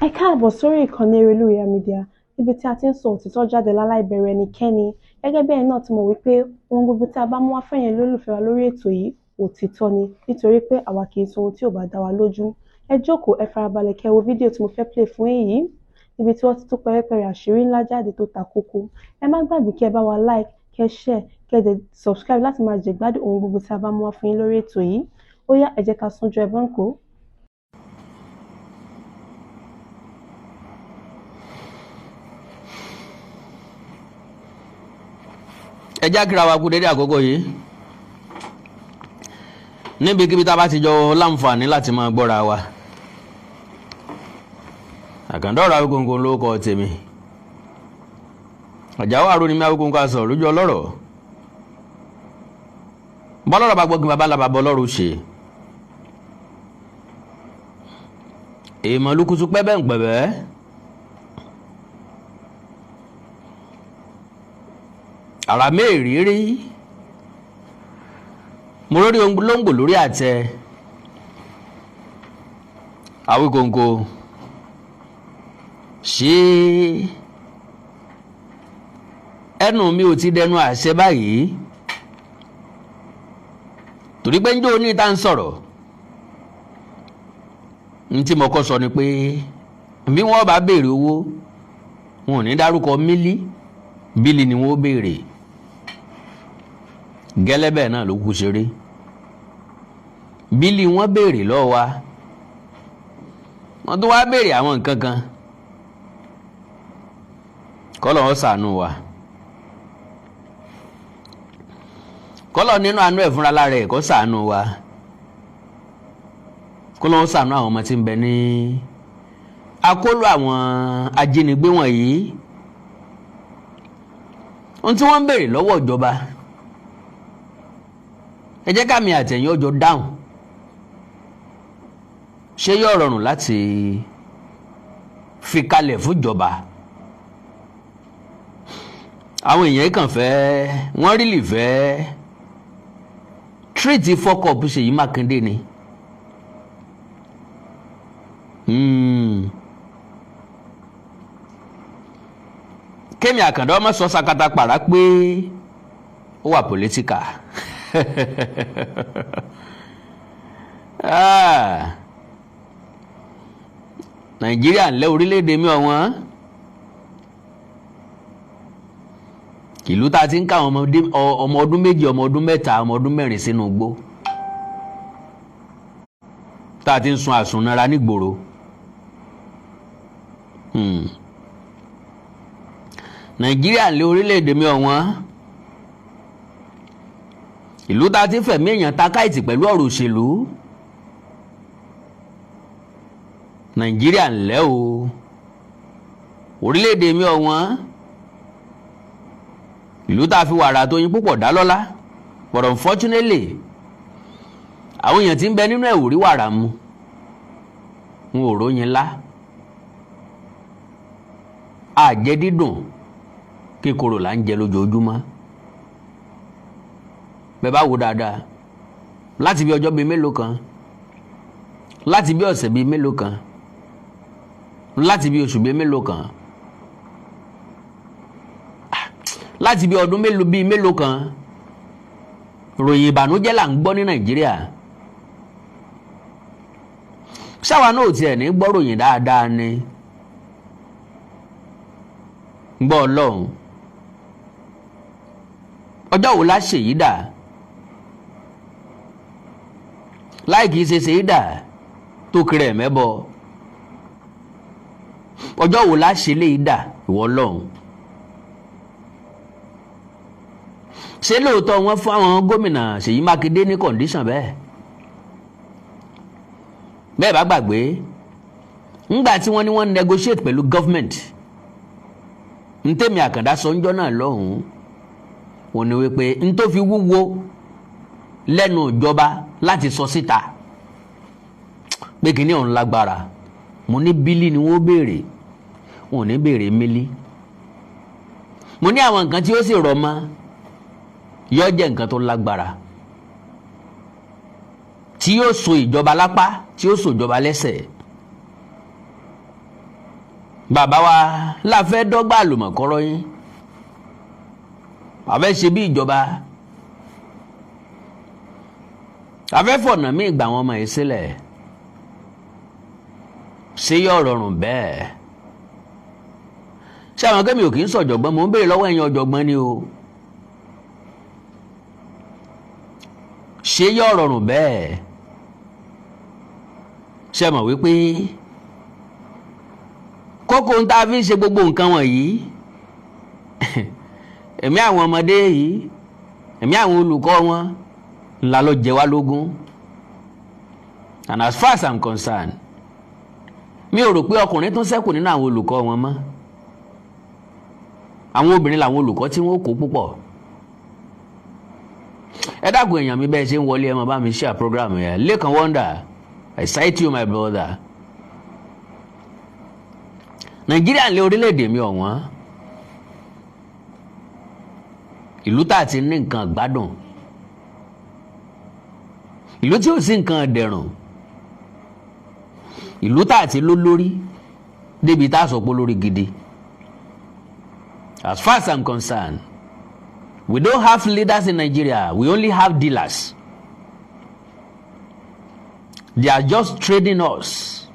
Ẹ káàbọ̀ sórí ìkànnì Erelúyà Media, níbi tí a ti ń sọ òtítọ́ jáde láláì bẹ̀rù ẹnikẹ́ni. Gẹ́gẹ́ bí ẹ̀yin náà ti mọ̀ wípé ohun gbogbo tí a bá mú wá fẹ́yin olólùfẹ́ wa lórí ètò yìí, òtítọ́ ni, nítorí pé àwa kì í sọ ohun tí ò bá dá wa lójú. Ẹ jókòó, ẹ farabalẹ̀ kẹ́ wo fídíò tí mo fẹ́ play fún yín, níbi tí wọ́n ti tú pẹ́rẹ́pẹ́rẹ́ àṣírí ńlá jáde tó ta kókó. Ẹ má gbàgbé kí ẹ bá wa like, kẹ́ share, kẹ́ dẹ̀ subscribe láti máa jẹ̀gbádùn ohun gbogbo tí a bá mú wá fún yín lórí ètò yìí. Ó yá, ẹ jẹ́ ká súnjú ẹ bọ́ǹkó. Ẹ já kíra wa kú dédé àkókò yìí níbikíbi tá a bá ti jọ láǹfààní láti máa gbọ́ra wa. Àkàndọ̀rọ̀ Awíkonko ló kọ tèmi. Àjàwọ̀ àrò ni mi Awíkonko aṣọ lójú ọlọ́rọ̀. Bọ́lọ́rọ̀ bá gbọ́gi bàbá làbàbọ̀ ọlọ́rọ̀ ṣe. Èèmọ̀ lukutu pẹ́ bẹ́ẹ̀ ń pẹ̀bẹ́. Àrà mẹ́rìírí mo lórí olóńgbò lórí àtẹ. Awíkonko, ṣé ẹnu mi ò ti dẹnu àṣẹ báyìí? Torí pé njó ní ta ń sọ̀rọ̀, n tí mo kọ́ sọ ni pé bí wọ́n bá béèrè owó, wọn ò ní dárúkọ mílí, bílí ni wọ́n béèrè. Gẹ́lẹ́ bẹ́ẹ̀ náà ló kú ṣeré. Bílí wọ́n béèrè lọ́wọ́ wa, wọ́n tún wá béèrè àwọn nǹkan kan. Kọ́lọ̀ ó ṣàánú wa, kọ́lọ̀ nínú àánú ẹ̀ fúnra lára ẹ̀ kó ṣàánú wa, kọ́lọ̀ ó ṣàánú àwọn ọmọ tí ń bẹ ní akóló àwọn ajínigbé wọ̀nyí. Ohun tí wọ́n ń béèrè lọ́wọ́ ìjọba, ẹ jẹ́ ká mi àtẹ̀yìn ọjọ́ dáhùn. Ṣé yóò rọrùn láti fi kalẹ̀ fún ìjọba? Àwọn èèyàn kàn fẹ́, wọ́n rí lè fẹ́ tírìtì fọ́kọ̀pù Ṣèyí Mákindé ni. Kémi Àkàndá ọmọ sọ sakata pàrà pé ó wà pòlítíkà. Nàìjíríà ńlẹ́ orílẹ̀-èdè mi ọ̀wọ́n. Ìlú tá a ti ń ká ọmọ ọdún 2, ọmọ ọdún 3, ọmọ ọdún 4 sínú igbó, tá a ti ń sun àsùnnara nígboro. Nàìjíríà ńlẹ́ orílẹ̀-èdè mi ọ̀wọ́n. Ìlú tá a ti fẹ̀mí èèyàn ta káìtì pẹ̀lú ọ̀rọ̀ òṣèlú. Nàìjíríà ńlẹ́ o, orílẹ̀-èdè mi ọ̀wọ́n. Ìlú tá a fi wàrà tó yin púpọ̀ dá lọ́lá, but unfortunately àwọn èèyàn tí ń bẹ nínú ẹ̀wò rí wàrà mu, wọn ò róyin lá. Àjẹ dídùn kíkorò là ń jẹ lójoojúmọ́. Bẹ́ẹ̀ bá wo dáadáa, láti bí ọjọ́ bíi mélòó kan, láti bí ọ̀sẹ̀ bíi mélòó kan, láti bí oṣù bíi mélòó kan, láti bí ọdún mélòó bíi mélòó kan, ròyìn ìbànújẹ́ là ń gbọ́ ní Nàìjíríà. Ṣáwa náà ò tiẹ̀ ní gbọ́ ròyìn dáadáa ni. Gbọ́ Ọlọ́run, ọjọ́ wo la ṣèyí dà? Láì kìí ṣe ṣèyí dà tó kiri ẹ̀ mẹ́bọ. Ọjọ́ wo la ṣe léyìí dà, ìwọ Ọlọ́run? Ṣé lóòótọ́ wọ́n fún àwọn gómìnà Ṣèyí Mákindé ní kọ̀ǹdíṣàn bẹ́ẹ̀? Bẹ́ẹ̀ bá gbàgbé, ńgbà tí wọ́n ní wọ́n negotiate pẹ̀lú government, ntẹ́mi Àkàndá sọ ńjọ́ náà lọ́hùn-ún, òun ni wípé n tó fi wúwo lẹ́nu ìjọba láti sọ síta pé kìíní ọ̀hún lágbára. Mo ní bílí ni wọ́n béèrè, wọn ò ní béèrè mílí. Mo ní àwọn nǹkan tí ó sì rọ̀ mọ́ yóò jẹ́ nǹkan tó lágbára tí yóò so ìjọba lápá, tí yóò so ìjọba lẹ́sẹ̀. Bàbá wa la fẹ́ dọ́gba àlùmọ̀kọ́rọ́ yín, a fẹ́ ṣe bí ìjọba, a fẹ́ fọ̀nà míì gbà wọn ọmọ yìí sílẹ̀. Ṣé yóò rọrùn bẹ́ẹ̀? Ṣé àwọn kẹ́mi ò kì í sọ̀jọ̀gbọ́n? Mò ń béèrè lọ́wọ́ ẹ̀yin ọ̀jọ̀gbọ́n ni o. Ṣé yóò rọrùn bẹ́ẹ̀? Ṣé mọ̀ wípé kókó ń tá a fi ń ṣe gbogbo nǹkan wọ̀nyí, ẹ̀mí àwọn ọmọdé yìí, ẹ̀mí àwọn olùkọ́ wọn ńlá ló jẹ wá lógún. And as far as I'm concerned, mi ò rò pé ọkùnrin tún ṣẹ́kù nínú àwọn olùkọ́ wọn mọ́. Àwọn obìnrin làwọn olùkọ́ tí wọ́n kó púpọ̀. Ẹ dákun èèyàn mi, bẹ́ẹ̀ ṣe ń wọlé, ẹ máa bá mi share program yẹn. Lẹ́kan Wonder, I cite you, my brother. Nàìjíríà lé orílẹ̀-èdè mi ọ̀wọ́n, ìlú tá a ti ní nǹkan gbádùn, ìlú tí ò sí nǹkan dẹ̀rùn, ìlú tá a ti ló lórí débi tá a sọ pé lórí gidi. As far as I'm concerned, we don't have leaders in Nigeria, we only have dealers. They are just trading us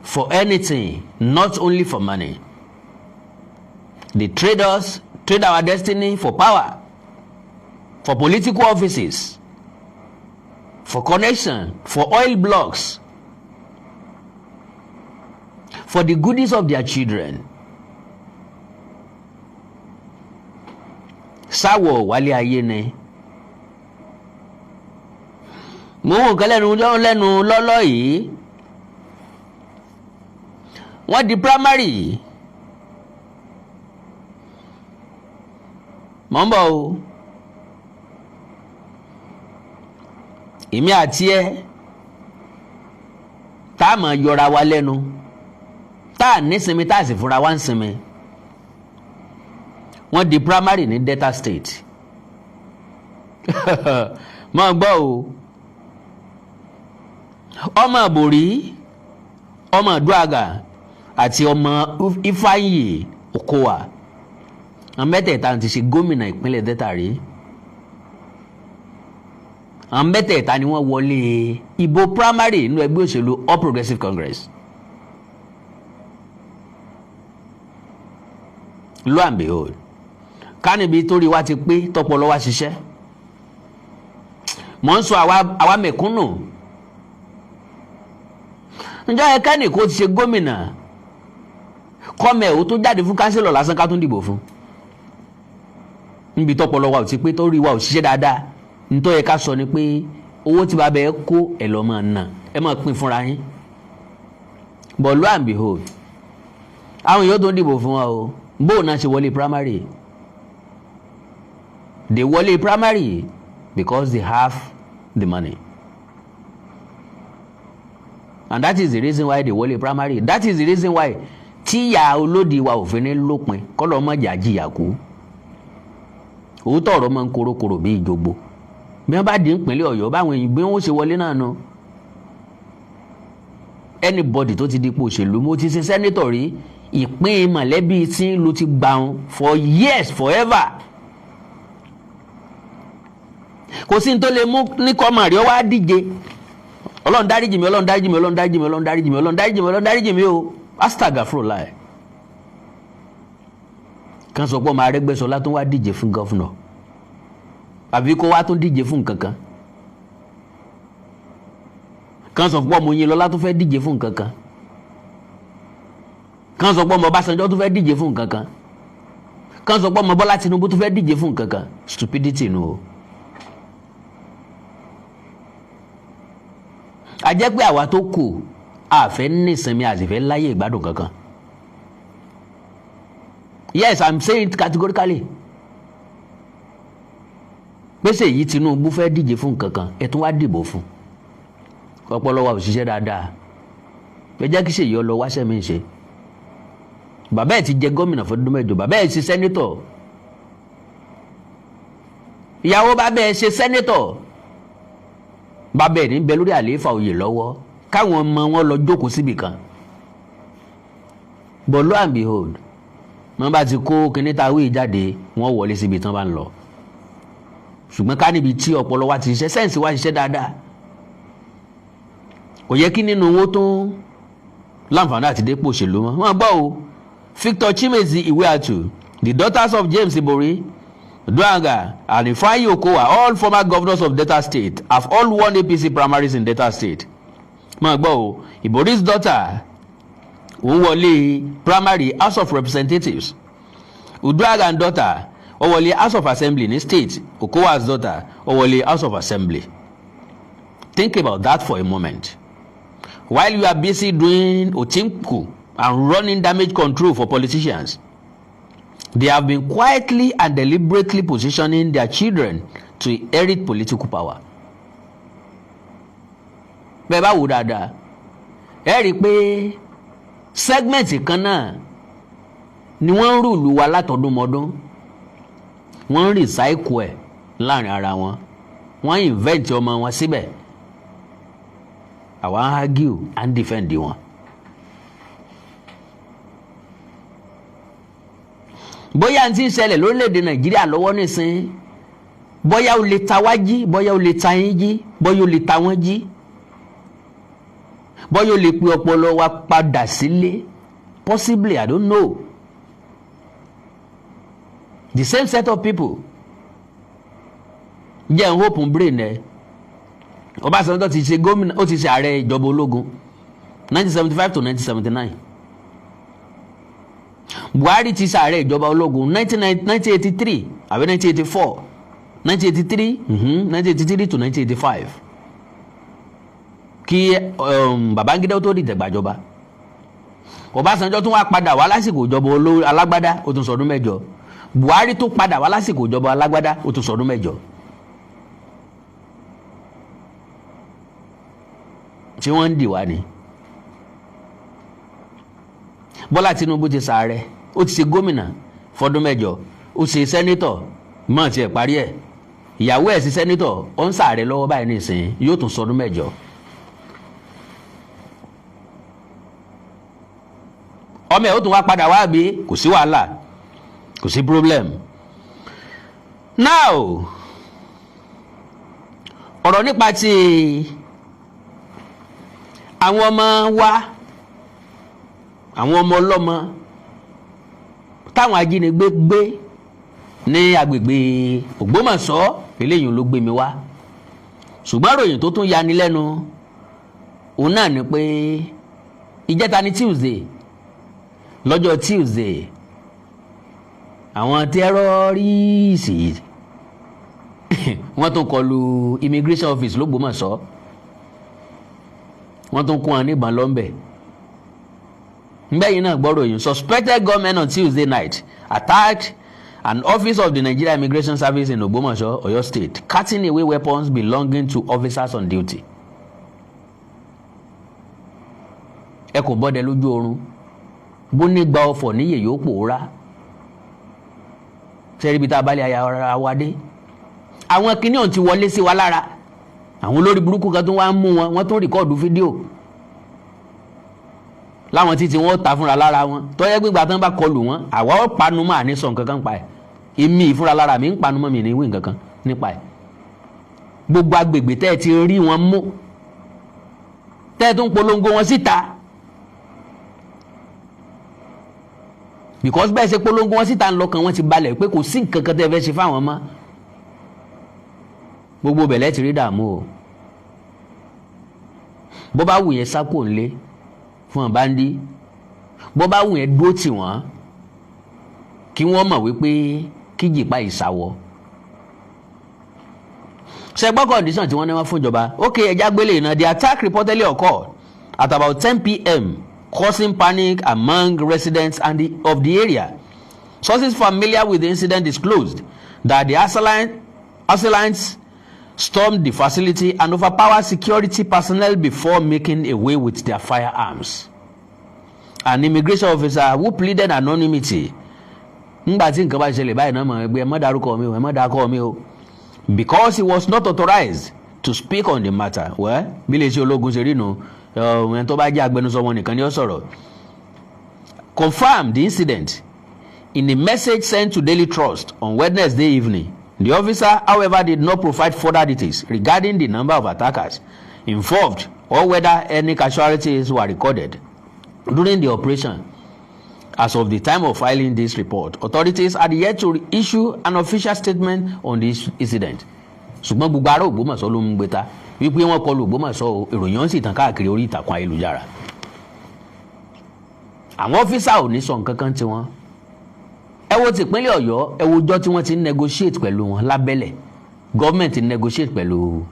for anything, not only for money. They trade us, trade our destiny for power, for political offices, for connection, for oil blocks, for the goodies of their children. Sáwọ̀ wálé ayé ni. Mo wò nǹkan lẹ́nu lọ́lọ́ yìí. Wọ́n di primary. Mọ̀ ń bọ̀ o. Èmi àti ẹ tá a máa yọra wa lẹ́nu, tá a nísinmi, tá a sì fúnra wa ń sinmi. Wọ́n di primary ní Delta State. Mọ̀ gbọ́ o. Ọmọ Àbòrí, ọmọ Àdúràgà àti ọmọ Ifeanyi Okowa, àwọn mẹ́tẹ̀ẹ̀ta ti ṣe gómìnà ìpínlẹ̀ Delta rí. Àwọn mẹ́tẹ̀ẹ̀ta ni wọ́n wọlé ìbò primary nínú ẹgbẹ́ òṣèlú All Progressives Congress. Lo and behold, kánìbí torí wa ti pé tọpọlọ wa ṣiṣẹ́. Mò ń sọ àwa mẹ̀kúnnù. Ǹjẹ́ ẹ kẹ́nì kó ti ṣe gómìnà kọ́mẹ̀ ò tó jáde fún kánsílọ̀ lásán ká tún dìbò fún? Níbi tọpọlọ wa ò ti pé, torí wa ò ṣiṣẹ́ dáadáa. Nítorí ẹ ká sọ ni pé owó tí bàbá ẹ kó ẹ lọ́ máa ná, ẹ máa pín fúnra yín. But lo and behold, àwọn èèyàn tó ń dìbò fún wa o. Bóun náà ṣe wọlé primary? They wọlé primary because they have the money. And that is the reason why they wọlé primary. That is the reason why tíyà olódi wa òfin ní lópin kọ́lọ́ mọ̀jà jìyà kú. Òótọ́ ọ̀rọ̀ máa ń korokoro bí ìjogbo. Bí wọ́n bá di ìpínlẹ̀ Ọ̀yọ́, báwọn èèyàn bí wọ́n ṣe wọlé náà nu. Anybody tó ti dipò òṣèlú, mo ti ṣe sẹ́nítọ̀ rí, ìpín mọ̀lẹ́bí tí ló ti gbà wọn for years, forever. Kò sí ní tó lè mú ní kọ́mọ̀ rí ọ wá díje. Ọlọ́run dáríjì mi, Ọlọ́run dáríjì mi, Ọlọ́run dáríjì mi, Ọlọ́run dáríjì mi, Ọlọ́run dáríjì mi, Ọlọ́run dáríjì mi o. Astagafurullah. Kan sọ pé ọmọ Arẹ́gbẹ́ṣọlá tó wá díje fún gọ́fúnà, àbí kó wá tún díje fún nǹkan kan. Kan sọ pé ọmọ Oyinlọ́lá tó fẹ́ díje fún nǹkan kan. Kan sọ pé ọmọ Ọbásanjọ́ tó fẹ́ díje fún nǹkan kan. Kan sọ pé ọmọ Bọ́lá Tinubu tó fẹ́ díje fún nǹkan kan. Stupidity nu o. A jẹ́ pé àwa tó kù a fẹ́ nísinmi, a sì fẹ́ láyé ìgbádùn kankan. Yes, I'm saying it categorically. Pèsè yìí Tinubu fẹ́ díje fún nǹkan kan, ẹ tún wá dìbò fún. Ọpọlọ wa ò ṣiṣẹ́ dáadáa. Ẹ jẹ́ kí Ṣèyí ọ lọ wáṣẹ́ mi ṣe. Bàbá ẹ̀ ti jẹ gómìnà fún ọdún mẹ́jọ, bàbá ẹ̀ ṣe sẹ́nítọ̀. Ìyàwó bàbá ẹ̀ ṣe sẹ́nítọ̀. Bàbá ẹ̀ ní bẹ lórí àlééfà oyè lọ́wọ́, káwọn ọmọ wọn lọ jókòó síbì kan. But lo and behold, wọ́n bá ti kó kíní ta wíì jáde, wọ́n wọlé síbi tí wọ́n bá ń lọ. Ṣùgbọ́n ká níbi tí ọpọlọ wa ti ṣiṣẹ́, sense wa ṣiṣẹ́ dáadáa, kò yẹ kí nínú owó tó láǹfààní àti dépò òṣèlú mọ́. Wọ́n gbọ́ o, Victor Chimezie Iweatu, the daughters of James Ibori Uduaghan and Ifeanyi Okowa, all former governors of Delta State, have all won APC primaries in Delta State. Máa gbọ́ o, Ibori's daughter òun wọlé primary House of Representatives, Uduaghan daughter ó wọlé House of Assembly ní state, Okowa's daughter ó wọlé House of Assembly. Think about that for a moment. While you are busy doing otinku and running damage control for politicians, they have been quietly and deliberately positioning their children to inherit political power. Bẹ́ẹ̀ bá wò dáadáa, ẹ rí i pé segment kan náà ni wọ́n ń rule wa látọdúnmọ́dún. Wọ́n ń recycle ẹ̀ láàrin ara wọn, wọ́n invent ọmọ wọn síbẹ̀. Àwa ń argue and defend wọn. Bóyá n ti ń ṣẹlẹ̀ lórílẹ̀‐èdè Nàìjíríà lọ́wọ́ nísìnyí, bóyá o lè ta wá jí, bóyá o lè ta yín jí, bóyá o lè ta wọ́n jí, bóyá o lè pe ọpọlọ wa padà sílé, possibly, I don't know. The same set of people jẹ́ ń open brain ẹ̀. Ọbásanjọ́ ti ṣe gómìnà, ó ti ṣe ààrẹ ìjọba ológun 1975 to 1979. Buhari ti ṣe ààrẹ ìjọba ológun 1983 àbí 1984, 1983, 1983 to 1985, kí Babangida tó dìtẹ̀ gbàjọba. Ọbásanjọ́ tún wá padà wá lásìkò ìjọba alágbádá, ó tún sọdún 8. Buhari tún padà wá lásìkò ìjọba alágbádá, ó tún sọdún 8. Tí wọ́n ń dì wá ni. Bọ́lá Tinubu ti ṣààrẹ, ó ti ṣe gómìnà fọdún 8, ó ṣe senator mọ́ tiẹ̀ parí ẹ̀, ìyàwó ẹ̀ sí senator, ó ń ṣààrẹ lọ́wọ́ báyìí nísìnyí, yóò tún sọdún 8. Ọmọ ẹ̀ ó tún wá padà wá bí, kò sí wàhálà, kò sí problem. Now, ọ̀rọ̀ nípa ti àwọn ọmọ wa, àwọn ọmọ ọlọ́mọ táwọn ajínigbé gbé ní agbègbè Ògbómọ̀ṣọ́, eléyìí ló gbé mi wá. Ṣùgbọ́n ròyìn tó tún yani lẹ́nu òun náà ni pé ìjẹta ní Tuesday, lọ́jọ́ Tuesday, àwọn terrorists wọ́n tún kọlu immigration office l'Ógbómọ̀ṣọ́, wọ́n tún kún wọn níbọn lọ́nbẹ̀. Ngbẹ̀yìn náà gbọ́rọ̀ yìí, suspected gunmen on Tuesday night attacked an office of the Nigeria Immigration Service in Ogbomoso, Oyo State, carting away weapons belonging to officers on duty. Ẹ kò bọ́dẹ lójú oorun, bó ní gba ọfọ̀ níyè yóò pòórá. Sẹ́rí ibi tá a bá lè ara wa dé, àwọn kinní ọ̀hún ti wọlé sí wa lára. Àwọn olórí burúkú kan tó wá ń mú wọn, wọ́n tó record fídíò láwọn títí wọn ta fúnra lára wọn, tọ́yẹ́ gbígbà tán bá kọlù wọn, àwa ó panu mọ́, àní sọ nǹkan kan pa ẹ̀. Èmi ìfúnra lára mi ń panu mọ́, mi ní wí nǹkan kan nípa ẹ̀. Gbogbo agbègbè tẹ́ ẹ ti rí wọn mú, tẹ́ ẹ tún polongo wọn síta, because bẹ́ẹ̀ ṣe polongo wọn síta ńlọkàn wọn ti balẹ̀ pé kò sí nǹkan kan tẹ́ ẹ fẹ́ ṣe fáwọn mọ́. Gbogbo bẹ̀lẹ́ ti rí dààmú o. Bó bá wù yẹn sákò ńlé fún ọ̀bándí, bó bá wù yẹn dúró tì wọ́n, kí wọ́n mọ̀ wípé kíjìpá ìsàwọ̀. Ṣe gbọ́ condition tí wọ́n ní wọ́n fún ìjọba. Ok, ẹja gbélé iná. The attack reportedly occurred at about 10 p.m., causing panic among residents and of the area. Sources familiar with the incident disclosed that the assailants stormed the facility and overpowered security personnel before making away with their firearms. An immigration officer who pleaded anonymity, ngbà tí nǹkan bá ṣẹlẹ̀ báyìí náà mọ̀ ẹgbẹ́ ẹ má dárúkọ mi o, ẹ má dárúkọ mi o, because he was not authorized to speak on the matter. Well, bí lè ṣe ológun ṣe rí nu, ẹni tó bá jẹ́ agbẹnusọ wọn nìkan ni ó sọ̀rọ̀. Confirmed the incident in a message sent to Daily Trust on Wednesday evening. The officer, however, did not provide further details regarding the number of attackers involved or whether any casualties were recorded during the operation. As of the time of filing this report, authorities had yet to issue an official statement on this incident. Ṣùgbọ́n gbogbo ará Ògbómọ̀ṣọ́ ló ń gbé ta wípé wọ́n kọlu Ògbómọ̀ṣọ́ o, ìròyìn ọ̀hún sì tàn káàkiri orí ìtàkùn ayélujára. Àwọn officer ò ní sọ nǹkan kan tiwọn. Ẹ wo tìpínlẹ̀ Ọ̀yọ́, ẹ wo ọjọ́ tí wọ́n ti ń negotiate pẹ̀lú wọn lábẹ́lẹ̀. Gọ́ọ̀mẹ̀ntì ń negotiate pẹ̀lú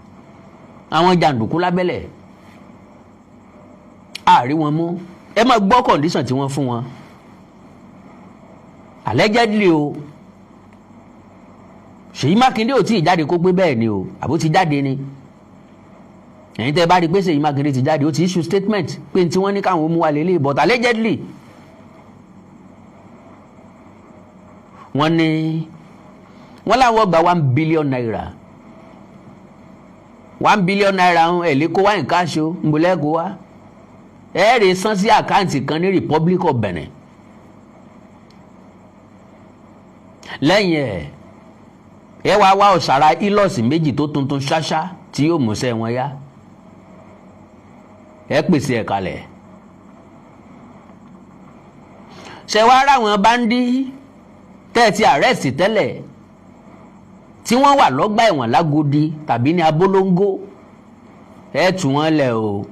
àwọn jàǹdùkú lábẹ́lẹ̀. Àárí wọn mú. Ẹ máa gbọ́ condition tí wọ́n fún wọn. Allegedly o, Ṣèyí Mákindé ò tí ì jáde kó pé bẹ́ẹ̀ ni o, àbó ti jáde ni. Ẹ̀yin tẹ́ bá rí i pé Ṣèyí Mákindé ti jáde, ó ti issue statement pé tí wọ́n ní káwọn mú wa lélẹ̀, but allegedly wọ́n ní wọ́n láwọn gba ₦1 billion, ₦1 billion ń ẹ̀ lè kó wá nǹkan aṣọ ń bolẹ́ kó wá ẹ̀ rè san sí account kan ní Republic of Benin. Lẹ́yìn ẹ̀, ẹ wá wá ọ̀sàrà Hilux méjì tó tuntun ṣáṣá tí yóò múṣẹ́ wọn yá, ẹ pèsè ẹ̀ kalẹ̀. Ṣe wá ráwọn bandit tẹ́ ẹ ti arrest tẹ́lẹ̀ tí wọ́n wà lọ́gbà ẹ̀wọ̀n lágodi tàbí ní Abolongo, ẹ tú wọn lẹ̀ o.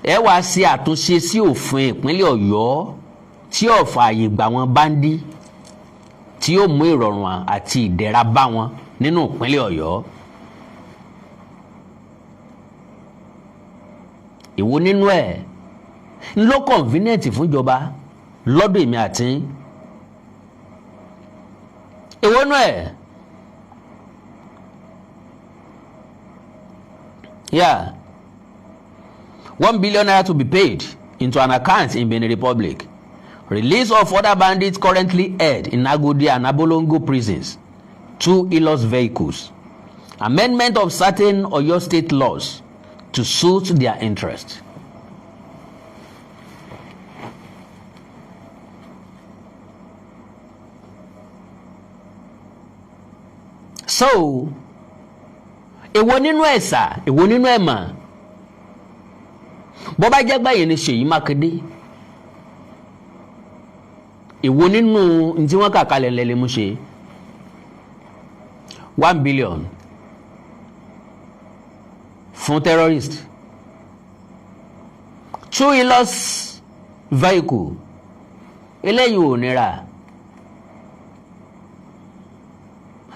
Ẹ wá ṣe àtúnṣe sí òfin ìpínlẹ̀ Ọ̀yọ́ tí ó fààyè gbà wọn bandit, tí yóò mú ìrọ̀rùn àti ìdẹ̀ra bá wọn nínú ìpínlẹ̀ Ọ̀yọ́. Èwo nínú ẹ̀ ló convenient fúnjọba lọ́dọ̀ èmi àti èwo nínú ẹ̀? Yeah, ₦1 billion to be paid into an account in Benin Republic. Release of other bandits currently held in Agodi and Abolongo prisons. Two Hilux vehicles. Amendment of certain Oyo State laws to suit their interest. So, èwo nínú ẹ̀ sà, èwo nínú ẹ̀ mà? Bó bá jẹ́ gbẹ̀yìn ni Ṣèyí Mákindé, èwo nínú tí wọ́n kà kalẹ̀ lẹ́lẹ́ mú ṣe? 1 billion fún terrorist, two Hilux vehicle, eléyìí ò nira.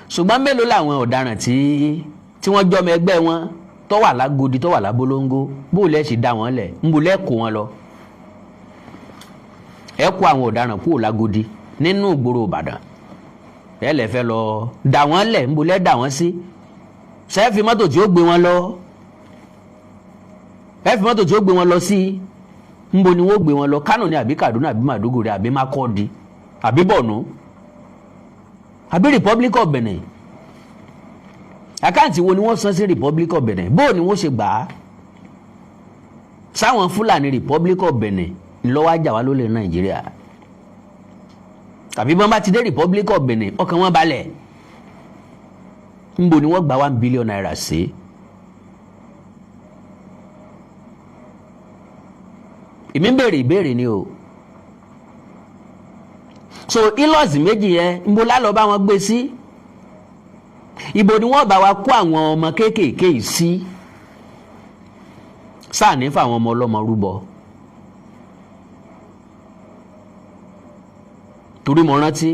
Ṣùgbọ́n mélòó làwọn ọ̀daràn tí wọ́n jọmọ ẹgbẹ́ wọn tó wà lágodi, tó wà lábolóńgó? Bó lẹ́ sì dá wọn lẹ̀, ń bo lẹ́ kó wọn lọ? Ẹ kó àwọn ọ̀daràn kúrò lágodi nínú ìgboro Ìbàdàn, ẹ lè fẹ́ lọ dà wọ́n lẹ̀, ń bo lẹ́ dà wọ́n sí? Ṣé fi mọ́tò tí ó gbé wọn lọ? Ẹ fi mọ́tò tí ó gbé wọn lọ sí ńbo ni wọ́n gbé wọn lọ? Kánò ní, àbí Kaduna, àbí Maiduguri, àbí Makurdi, àbí Borno, àbí Republic of Benin? Account wo ni wọ́n san sí Republic of Benin? Bó ni wọ́n ṣe gbà á? Sáwọn Fúlàní Republic of Benin ńlọ́wọ́ ajá wa lólè Nàìjíríà, tàbí bọ́n bá ti dé Republic of Benin, ọkàn wọn balẹ̀? Ńbo ni wọ́n gba ₦1 billion sí? Èmi ń béèrè ìbéèrè ni o. So Hilux méjì yẹn, ńbo lálọ́ bá wọn gbé sí? Ibo ni wọ́n bá wa kó àwọn ọmọ kéékèèké yìí sí? Sáà ní fáwọn ọmọ ọlọ́mọ rúbọ? Torí mo rántí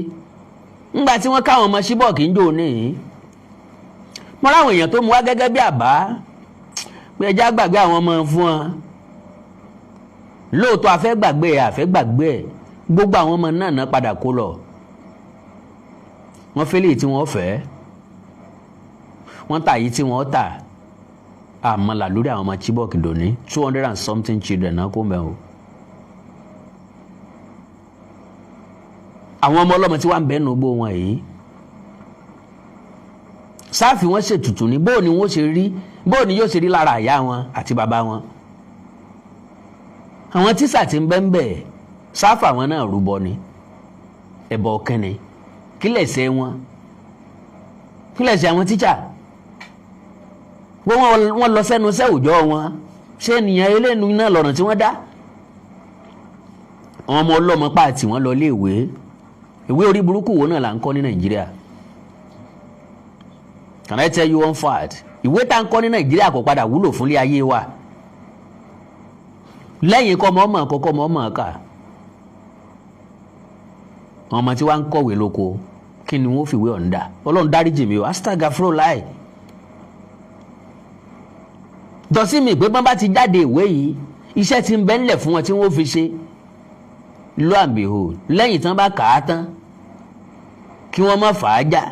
ńgbà tí wọ́n káwọn ọmọ Chibok ń jò ní, mo ráwọn èèyàn tó mú wá gẹ́gẹ́ bí àbá pé ẹjá gbàgbé àwọn ọmọ fún wọn. Lóòótọ́, àfẹ́ gbàgbé ẹ̀, àfẹ́ gbàgbé ẹ̀, gbogbo àwọn ọmọ náà náà padà kó lọ. Wọ́n fẹ́lẹ̀ tí wọ́n fẹ́, wọ́n tà yìí tí wọ́n tà. Àmọ́ là lórí àwọn ọmọ Chibok dòní, 200 and something children náà kó mẹ́ o. Àwọn ọmọ ọlọ́mọ tí wọ́n ń bẹ́ẹ̀ nù gbó wọn yìí, sáàfì wọ́n ṣètùtù ní bóò ni wọ́n ṣe rí, bóò ni yóò ṣe rí lára àyà wọn àti bàbá wọn? Àwọn tíṣà tí ń bẹ́ ń bẹ̀ sáfà wọn náà rúbọ ni, ẹ̀bọ̀ kẹ́ni. Kí lẹ̀ṣẹ̀ wọn? Kí lẹ̀ṣẹ̀ àwọn tíṣà? Wọ́n lọ sẹ́nu iṣẹ́ òòjọ́ wọn. Ṣé ènìyàn eléyìí náà lọ́nà tí wọ́n dá àwọn ọmọ ọlọ́mọ pààtì wọn lọ léèwé? Ìwé orí burúkú wo náà là ń kọ́ ní Nàìjíríà? Can I tell you one fact? Ìwé tá ń kọ́ ní Nàìjíríà kò padà wúlò fúnlé ayé wa lẹ́yìn kọ́ ọmọ ọmọ kọ́kọ́ ọmọ ọmọ kà. Ọmọ tí wàá ń kọ̀wé lóko, kí ni wọ́n fìwé ọ̀ǹda? Ọlọ́run dáríjì mi o, astagafro láì dọ̀sí mi pé bọ́n bá ti jáde ìwé yìí, iṣẹ́ ti ń bẹ ńlẹ̀ fún wọn tí wọ́n fi ṣe. Lo and behold, lẹ́yìn tán bá kà á tán, kí wọ́n má fà á já,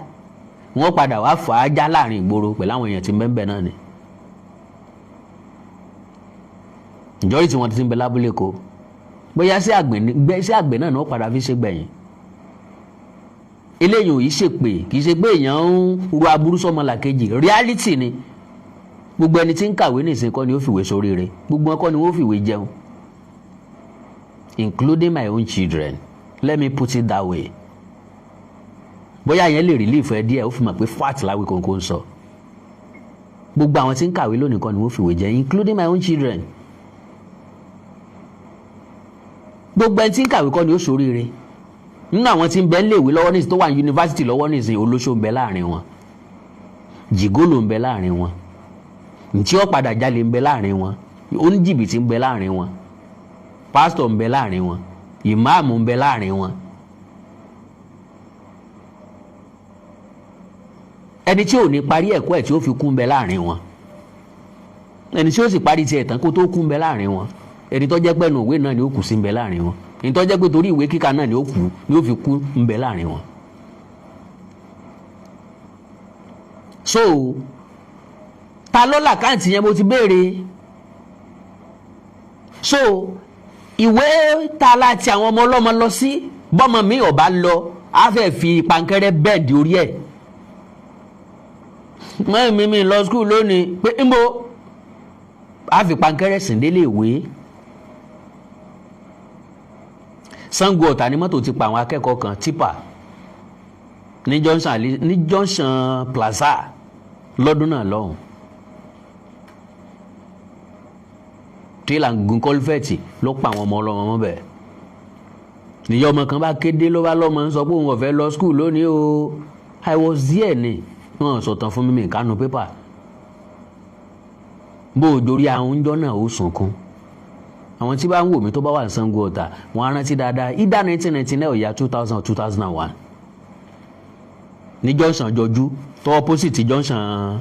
wọ́n padà wá fà á já láàrin ìgboro pẹ̀lú àwọn èèyàn tí ń bẹ ń bẹ náà ni. Ìjọ́rí tí wọ́n ti ń bẹ lábúlé ko, bóyá sí àgbẹ̀ náà ni wọ́n padà fi ṣe gbẹ̀yìn. Eléyìí ò yìí ṣèpè, kì í ṣe pé èèyàn ń ru aburú sọmọlàkejì, reality ni. Gbogbo ẹni tí ń kàwé nìsín kọ́ ni ó fìwé sóríire, gbogbo wọn kọ́ ni wọ́n fìwé jẹun, including my own children. Let me put it that way. Bóyá yẹn lè relief ẹ díẹ̀, ó fi mọ̀ pé fact láwí kòńkó ń sọ. Gbogbo àwọn tí ń kàwé lónìí kọ́ ni wọ́n fìwé jẹun, including my own children. Gbogbo ẹni tí ń kàwé kọ́ ni ó sóríire. Nínú àwọn tí ń bẹ léèwé lọ́wọ́ nísìnyí, tó wà ní yunifásitì lọ́wọ́ nísìnyí, olóṣó ń bẹ láàrin wọn, jìgólò ń bẹ láàrin wọn, ntí ó padà jalè ń bẹ láàrin wọn, oníjìbìtì ń bẹ láàrin wọn, pásítọ̀ ń bẹ láàrin wọn, ìmáàmù ń bẹ láàrin wọn. Ẹni tí ò ní parí ẹ̀kọ́ ẹ̀ tí ó fi kú ń bẹ láàrin wọn, ẹni tí ó sì parí tiẹ̀ tán kó tó kú ń bẹ láàrin wọn, ẹni tó jẹ́ pẹ́nu òwe náà ni ó kù sí ń bẹ láàrin wọn, ẹni tó jẹ́ pé torí ìwé kíkà náà ni ó kù ni ó fi kú ń bẹ láàrin wọn. So ta ló làkáǹtì yẹn? Mo ti béèrè. So ìwé ta láti àwọn ọmọ ọlọ́mọ lọ sí, bọ́mọ mi ò bá lọ, á fẹ́ fi pankẹ́rẹ́ bẹ́ẹ̀dì orí ẹ̀. Mọ́ mi lọ skul lónìí pé ń bo, á fi pankẹ́rẹ́ sìn délé ìwé. Ṣàngó Ọ̀tà ni mọ́tò ti pa àwọn akẹ́kọ̀ọ́ kan, tipa ní Johnson Plaza lọ́dún náà lọ́hùn. Tírélà gun kọ́lífẹ̀tì ló pa àwọn ọmọ ọlọ́mọ mọ́ bẹ́ẹ̀. Níyà ọmọ kan bá kéde, ló bá lọ́mọ ń sọ pé òun ò fẹ́ lọ skul lónìí o. I was there ni wọ́n sọ̀tàn fún mi kánú pépà. Bó o dorí àwọn oúnjẹ náà ó sunkún. Àwọn tí bá ń wò mí tó bá wà ní Ṣàngó Ọ̀tà, wọ́n á rántí dáadáa ìdá 1999 ọ̀yà 2000 2001 ní Johnson jọjú tó opposite Johnson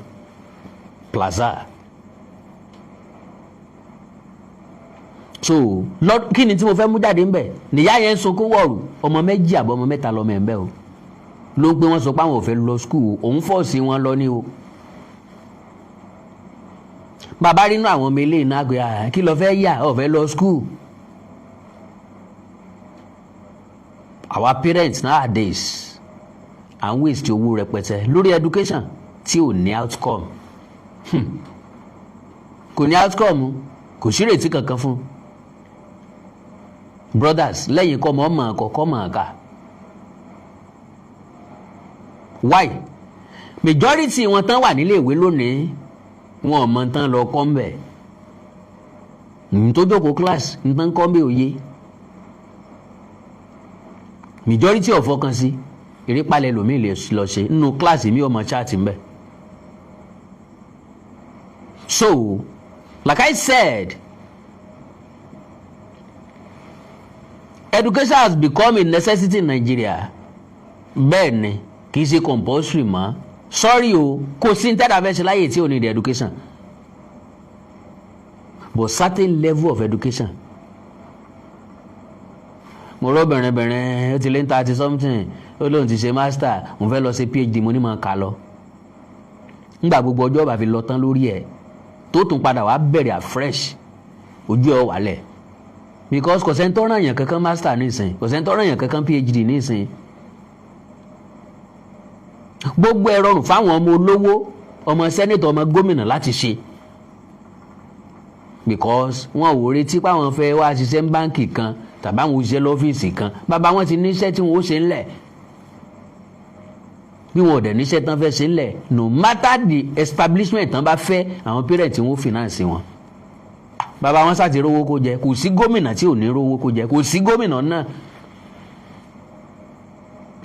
Plaza. So kí ni tí mo fẹ́ mú jáde ńbẹ̀? Nìyá yẹn ń sunkún wọ̀rù, ọmọ méjì àbọ̀ ọmọ mẹ́ta lọ́mọ ẹ̀ ń bẹ̀ o, ló ń pé wọ́n sọ pé àwọn ò fẹ́ lọ skul, òun fọ́ọ̀sì wọn lọ ní o. Bàbá rínú àwọn ọmọ ilé iná pé kí lọ fẹ́ yà, ò fẹ́ lọ skul. Our parents nowadays à ń waste owó rẹpẹtẹ lórí education tí ò ní outcome. Kò ní outcome, kò sí ìrètí kankan fún. Brothers, lẹ́yìn kọ́ mọ́ mọ̀ kọ́kọ́ mọ̀ ká. Why? Majority wọn tán wà nílé ìwé lónìí, wọn ò mọ tán lọ kọ́ mbẹ̀. Ní tó jókòó class ní tán kọ́ mbẹ̀ òye. Majority ò fọkàn sí ìrípalẹ̀ lòmíì lè lọ ṣe nínú kíláàsì mi, ọmọ chat mbẹ̀. So like I said, education has become a necessity in Nigeria. Bẹ́ẹ̀ ni, kì í ṣe compulsory mọ́. Sorry o, kò sí ní tẹ́lá fẹ́ ṣe láyè tí ò ní the education, but certain level of education. Mo rọ́ bẹ̀rẹ̀bẹ̀rẹ̀, ó ti lé ní 30 something, ó lóun ti ṣe master, òun fẹ́ lọ ṣe PhD. Mo ní máa kà lọ. Nígbà gbogbo ọjọ́ bá fi lọ tán lórí ẹ̀, tó tún padà wá bẹ̀rẹ̀ afresh, ojú ẹ̀ wálẹ̀, because kò sẹ́ni tó ràn yàn kankan master nísìn, kò sẹ́ni tó ràn yàn kankan PhD nísìn. Gbogbo ẹ̀ rọrùn fáwọn ọmọ olówó, ọmọ sẹ́nẹ̀tọ̀, ọmọ gómìnà láti ṣe. Because wọn ò retí páwọn fẹ́ wá ṣiṣẹ́ ní báǹkì kan tàbí àwọn òṣìṣẹ́ lọ́fíìsì kan. Bàbá wọn ti níṣẹ́ tí wọn ó ṣe ńlẹ̀. Bí wọn ò dẹ̀ níṣẹ́ tán fẹ́ ṣe ńlẹ̀, no matter the establishment tán bá fẹ́, àwọn parents wọn ó finance wọn. Bàbá wọn sá ti rówó kó jẹ. Kò sí gómìnà tí ò ní rówó kó jẹ, kò sí gómìnà náà.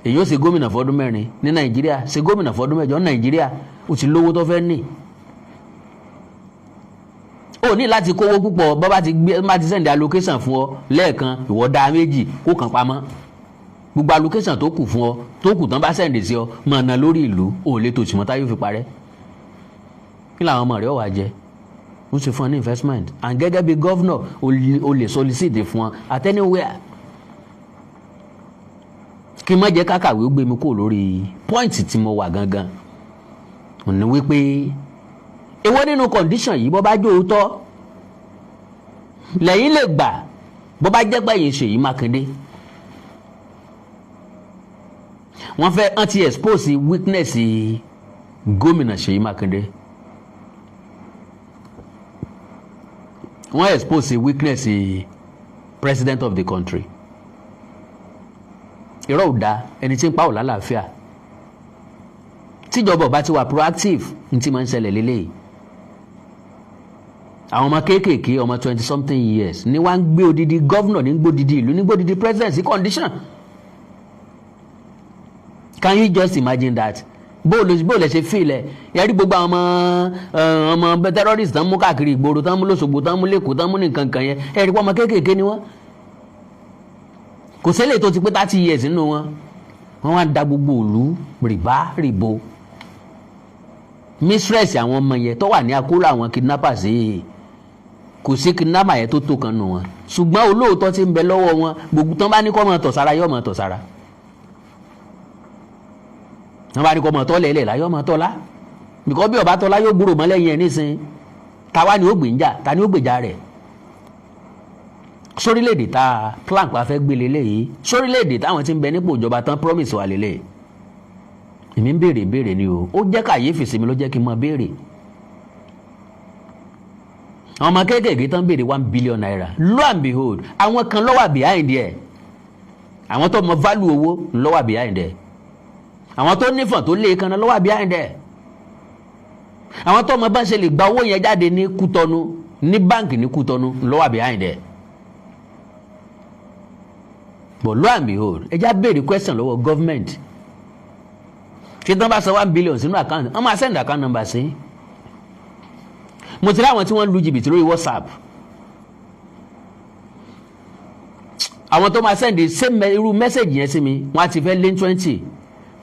Èyí ó ṣe gómìnà fọdún 4 ní Nàìjíríà, ṣe gómìnà fọdún 8 ní Nàìjíríà, ó ti lówó tó fẹ́ ní. Ó ní láti kówó púpọ̀. Bọ́ bá ti gbé, bá ti send allocation fún ọ lẹ́ẹ̀kan, ìwọ dá méjì kó kàn pamọ́. Gbogbo allocation tó kù fún ọ, tó kù tán bá send sí ọ, máa ná lórí ìlú. Ò lè tòṣì mọ́ táyé fi parẹ́. Kí làwọn ọmọ rẹ̀ wà jẹ? Ó sì fún ọ ní investment, and gẹ́gẹ́ bí governor, o lè solicit fún ọ at anywhere. Kí n má jẹ́ kákàwé ó gbé mi kúrò lórí point tí mo wà gangan, ò ní wípé èwo nínú condition yìí, bó bá jó òótọ́ lẹ́yìn lè gbà, bó bá jẹ́ pẹ̀yìn Ṣèyí Mákindé, wọ́n fẹ́ wọ́n ti expose weakness gómìnà Ṣèyí Mákindé, wọ́n expose weakness president of the country. Irọ́ ò dáa, ẹni tí ń pa ò lálàáfíà. Tíjọba ò bá ti wà proactive, ní tí máa ń ṣẹlẹ̀ lélẹ́yìí. Àwọn ọmọ kéékèèké, ọmọ 20 something years ní wá ń gbé odidi governor, ní gbódidi ìlú, ní gbódidi president sí condition. Can you just imagine that? Bó lè ṣe fílẹ̀ yẹrí gbogbo àwọn ọmọ terrorist tán mú káàkiri ìgboro, tán mú lọ́sọ̀gbò, tán mú lẹ́kọ̀ọ́, tán mú ní nǹkan kan yẹn, ẹ̀rí pé ọmọ kéékèèké ni wọ́n. Kò sẹ́lẹ̀ tó ti pé 30 years nínú wọn. Wọ́n wá da gbogbo ìlú rìbá rìbo. Mistress àwọn ọmọ yẹn tó wà ní akóló àwọn kidnappers yìí, kò sí kidnapper yẹn tó tó kan nù wọn, ṣùgbọ́n olóòótọ́ ti ń bẹ lọ́wọ́ wọn. Gbogbo tán bá ní kọ́ máa tọ̀ sára, yóò máa tọ̀ sára. Tán bá ní kọ́ máa tọ́ lẹ́lẹ̀ lá, yóò máa tọ́ lá. Bìkọ́ bí ọba tọ́lá, yóò gbúrò mọ́ lẹ́yìn ẹ̀ nísìn. Táwa ni ó gbìjà, ta ni ó gbèjà rẹ̀? Sórílẹ̀-èdè tá a plan pa fẹ́ gbé lélẹ́yìí, sórílẹ̀-èdè táwọn ti ń bẹ nípò ìjọba tán promise wa lélẹ̀. Èmi ń béèrè béèrè ni o. Ó jẹ́ kàyéfì sí mi, ló jẹ́ kí n máa béèrè. Àwọn ọmọ kéékèèké tán béèrè ₦1 billion, lo and behold, àwọn kan ló wà behind ẹ̀. Àwọn tó mọ value owó ló wà behind ẹ̀. Àwọn tó nífọ̀n tó lé kan ló wà behind ẹ̀. Àwọn tó mọ bá ṣe lè gba owó yẹn jáde ní Kútọ́nù, ní báǹkì ní Kútọ́nù, ló wà behind ẹ̀. But lo and behold, ẹ já béèrè question lọ́wọ́ government. Ṣé tán bá san 1 billion sínú account, wọ́n máa send account number sí? Mo ti rí àwọn tí wọ́n lu jìbìtì lórí WhatsApp, àwọn tó máa send the same irú message yẹn sí mi, wọ́n á ti fẹ́ lé 20,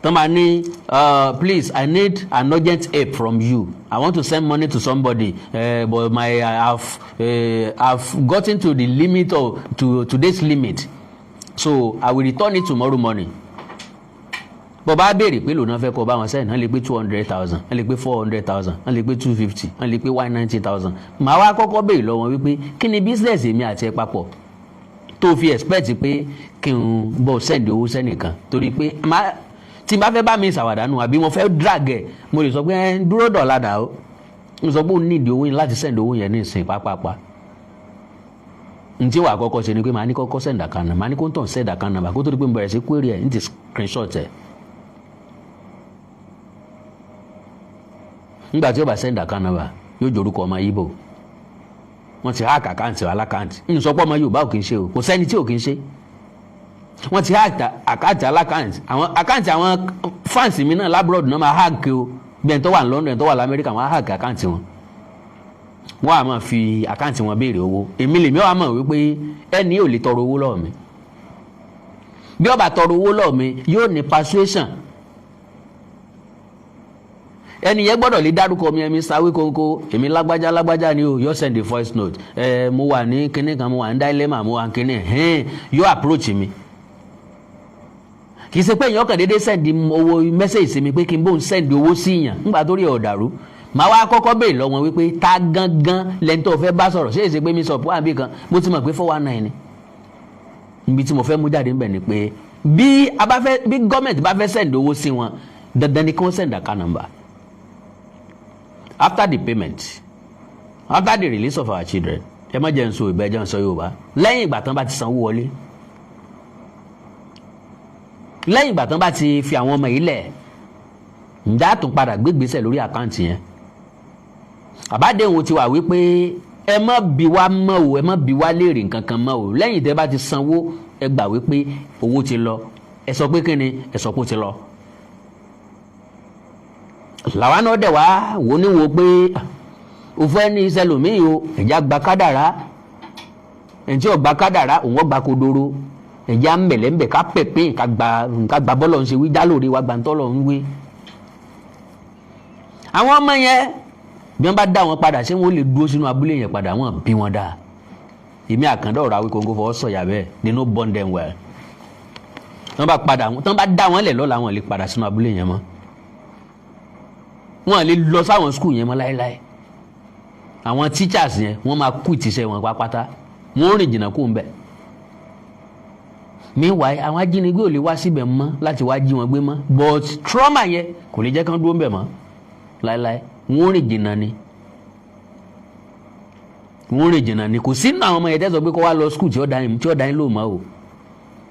tó máa ní, "Please, I need an urgent help from you. I want to send money to somebody, but my I've gotten to the limit of to today's limit, so I will return it tomorrow morning." Bó bá béèrè pé lòun náà fẹ́ kọ́ bá wọn sẹ́yìn, wọ́n lè pé 200,000, wọ́n lè pé 400,000, wọ́n lè pé 250, wọ́n lè pé 190,000. Màá wá kọ́kọ́ béèrè lọ́wọ́ wípé kí ni business èmi àti ẹ papọ̀ tó fi expect pé kí n bọ̀ send owó sẹ́nìkan? Torí pé tí n bá fẹ́ bá mi ṣàwàdánù àbí mo fẹ́ drag ẹ̀, mo lè sọ pé ẹ dúró dọ̀la dà ó. Mo sọ pé ó nídìí owó yẹn láti send owó yẹn ní ìsìn pápápá. N tí wàá kọ́kọ́ ṣe ni pé màá ní kọ́kọ́ send account number, màá ní kó ń tàn send account number, kó tó di pé mo bẹ̀rẹ̀ sí query ẹ̀, n ti screenshot ẹ̀. Nígbà tí ó bá send account number, yóò jorúkọ ọmọ Ìgbò. Wọ́n ti hack àkáǹtì alákáǹtì. Ń sọ pé ọmọ Yorùbá ò kì í ṣe o, kò sẹ́ni tí ò kì í ṣe. Wọ́n ti hack àkáǹtì alákáǹtì. Àwọn àkáǹtì àwọn fans mi náà l'abroad náà máa hack o. Bí ẹni tó wà ní London, ẹni tó wà l'Amẹ́ríkà, wọ́n á hack àkáǹtì wọn. Wọ́n á máa fi àkáǹtì wọn béèrè owó. Èmi lèmi wàá mọ̀ wípé ẹni ò lè tọrọ owó lọ́wọ́ mi. Bí ó bá tọrọ owó lọ́wọ́ mi, yóò ní persuasion. Ẹni yẹn gbọ́dọ̀ lè dárúkọ mi, ẹmi sáwé kónkó, èmi lágbájá lágbájá ni o. Yóò send a voice note, ẹ mo wà ní kinní kan, mo wà ní dilemma, mo wà ní kinní hẹ́n, yóò approach mi. Kì í ṣe pé èèyàn kàn déédéé send owó message sí mi pé kí n bóun send owó sí yàn. Ńgbà tó rí ọ̀dàrú, màá wá kọ́kọ́ béèrè lọ́wọ́ wípé ta gangan lẹ́ni tó fẹ́ bá sọ̀rọ̀? Ṣé èsì pé mi sọ pé àbí kan mo ti mọ̀ pé 419 ni. Ibi tí mo fẹ́ mú jáde ńbẹ̀ ni pé bí gọ́ọ̀mẹ̀ntì bá fẹ́ send owó sí wọn, dandan ni kí wọ́n send account number. After the payment, After the release of our children, ẹ má jẹ́ n sọ ìbẹ́, jẹ́ n sọ Yorùbá, lẹ́yìn ìgbà tán bá ti sanwó wọlé, lẹ́yìn ìgbà tán bá ti fi àwọn ọmọ yìí lẹ̀, ǹjẹ́ àtún padà gbégbèsè lórí account yẹn? Àbádéhùn ti wà wípé ẹ má bi wá mọ́ o, ẹ má bi wá léèrè nǹkan kan mọ́ o. Lẹ́yìn tẹ́ bá ti sanwó, ẹ gbà wípé owó ti lọ. Ẹ sọ pé kíni? Ẹ sọ pé ó ti lọ. Làwa náà dẹ̀ wá wò ní wo pé o fẹ́ ní sẹlòmíì o, ẹ̀já gba kádàrá. Ẹ̀ǹ tí ò gba kádàrá, òun ó gba kodoro. Ẹ̀já mẹ̀lẹ́mbẹ̀ ká pẹ̀pẹ́, ká gba bọ́lọ̀ ń ṣe wí jálòrí wa gbàǹtọ́lọ̀ ń wí. Àwọn ọmọ yẹn, bí wọ́n bá dá wọn padà, ṣé wọ́n lè dúró sínú abúlé yẹn padà? Wọ́n bí wọn dáa. Èmi Àkàndá ọ̀rọ̀ Awíkonko fọwọ́ sọ̀yà bẹ́ẹ̀, they no born them well. Tí wọ́n bá padà, tí wọ́n bá dá wọn lẹ̀ lọ́la, wọn lè padà sínú abúlé yẹn mọ́, wọn lè lọ sáwọn school yẹn mọ́ láéláé. Àwọn teachers yẹn, wọ́n máa kú ìtìsẹ́ wọn pátápátá, wọ́n rìn jìnnà kó ń bẹ̀. Meanwhile, àwọn ajínigbé ò lè wá síbẹ̀ mọ́ láti wá jí wọn gbé mọ́, but trauma yẹn kò lè jẹ́ kán dúró ń bẹ̀ mọ́ láéláé. Wọ́n rìn jìnnà ni, wọ́n rìn jìnnà ni. Kò sínú àwọn ọmọ yẹn tẹ́sán pé kó wá lọ school tí ó dá yín, tí ó dá yín lò mọ́ o.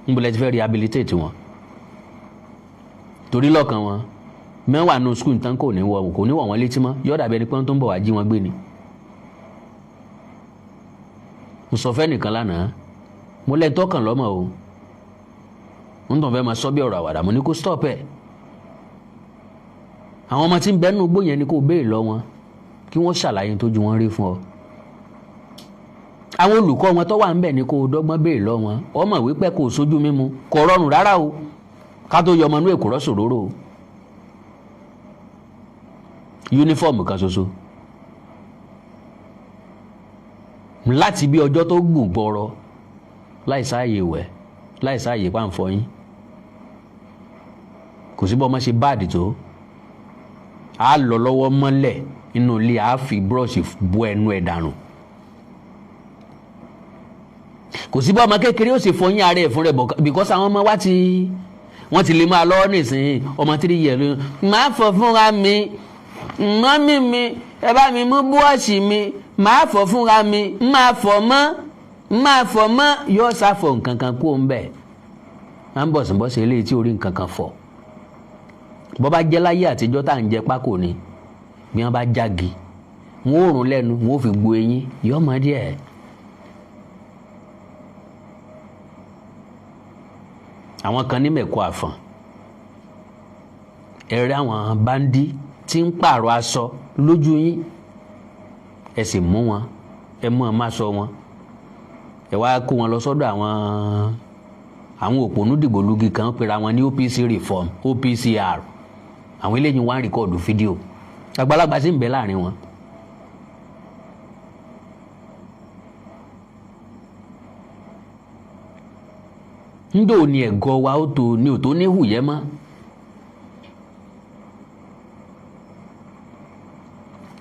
Níbo lẹ ti fẹ́ rehabilitate wọn? Torí lọ́kàn wọn, mẹ́wàá nù school tán, kò ní wọ̀ wọ́n létí mọ́. Yọ̀ọ́ dàbí ẹni pé wọ́n tó ń bọ̀ wá jí wọn gbé ni. Mo sọ fẹ́ nìkan lánàá, mo lẹ́ni tọ́kàn lọ́mọ o, ń tàn fẹ́ máa sọ bí ọ̀rọ̀ àwàdà. Mo ní kó stop ẹ̀. Àwọn ọmọ tí ń bẹ́nu igbó yẹn ni kó béèrè lọ wọn, kí wọ́n ṣàlàyé tójú wọn rí fún ọ. Àwọn olùkọ́ wọn tó wà ń bẹ̀ ni kó dọ́gbọ́n béèrè lọ wọn. Ọmọ wípé kò sójú mímu, kò rọrùn rárá o, ká tó yọ ọmọ inú èkó rọ́ṣòróró o. Uniform kan ṣoṣo láti bí ọjọ́ tó gùn gbọ́rọ̀, láì sáàyè wẹ̀, láì sáàyè pàǹfọyín. Kò sí bọ́ ọmọ ṣe báàdì tó, a lọ lọ́wọ́ mọ́lẹ̀ nínú ilé, a fi búrọ̀ṣì bu ẹnu ẹ̀ dànù. Kò sí bọ́ ọmọ kékeré ó sì fọyín ara ẹ̀ fún rẹ̀, because àwọn ọmọ wa ti wọ́n ti lè máa lọ́wọ́ nísìnyí. Ọmọ 3 years ló máa fọ fúnra mi. Mummy mi, ẹ bá mi mú búrọ̀ṣì mi, máa fọ fúnra mi, máa fọ mọ́, máa fọ mọ́. Yóò ṣàfọ̀ nǹkan kan kó ń bẹ̀ à ń bọ̀sìnbọ̀sì eléyìí tí orí nǹkan kan fọ̀. Bọ́ bá jẹ́ láyé àtijọ́ tá à ń jẹ pákó ni, bí wọ́n bá jági, wọ́n ó rún lẹ́nu, wọ́n ó fi gbo eyín yọ́ mọ́ díẹ̀. Àwọn kan ní mẹ̀kọ àfọ̀n, ẹ̀rẹ́ àwọn bandit tí ń pààrọ̀ aṣọ lójú yín, ẹ sì mú wọn, ẹ mú wọn má sọ wọn, ẹ wá kó wọn lọ sọ́dọ̀ àwọn òpònú dìgbòlugi kan pera wọn ní OPC reform, OPCR. Àwọn eléyìí wá ń record fídíò, àgbàlagbà sì ń bẹ láàrin wọn. Ńdò ní ẹ̀gọ́ wa ó tó ní ò tó ní hùyẹ́ mọ́.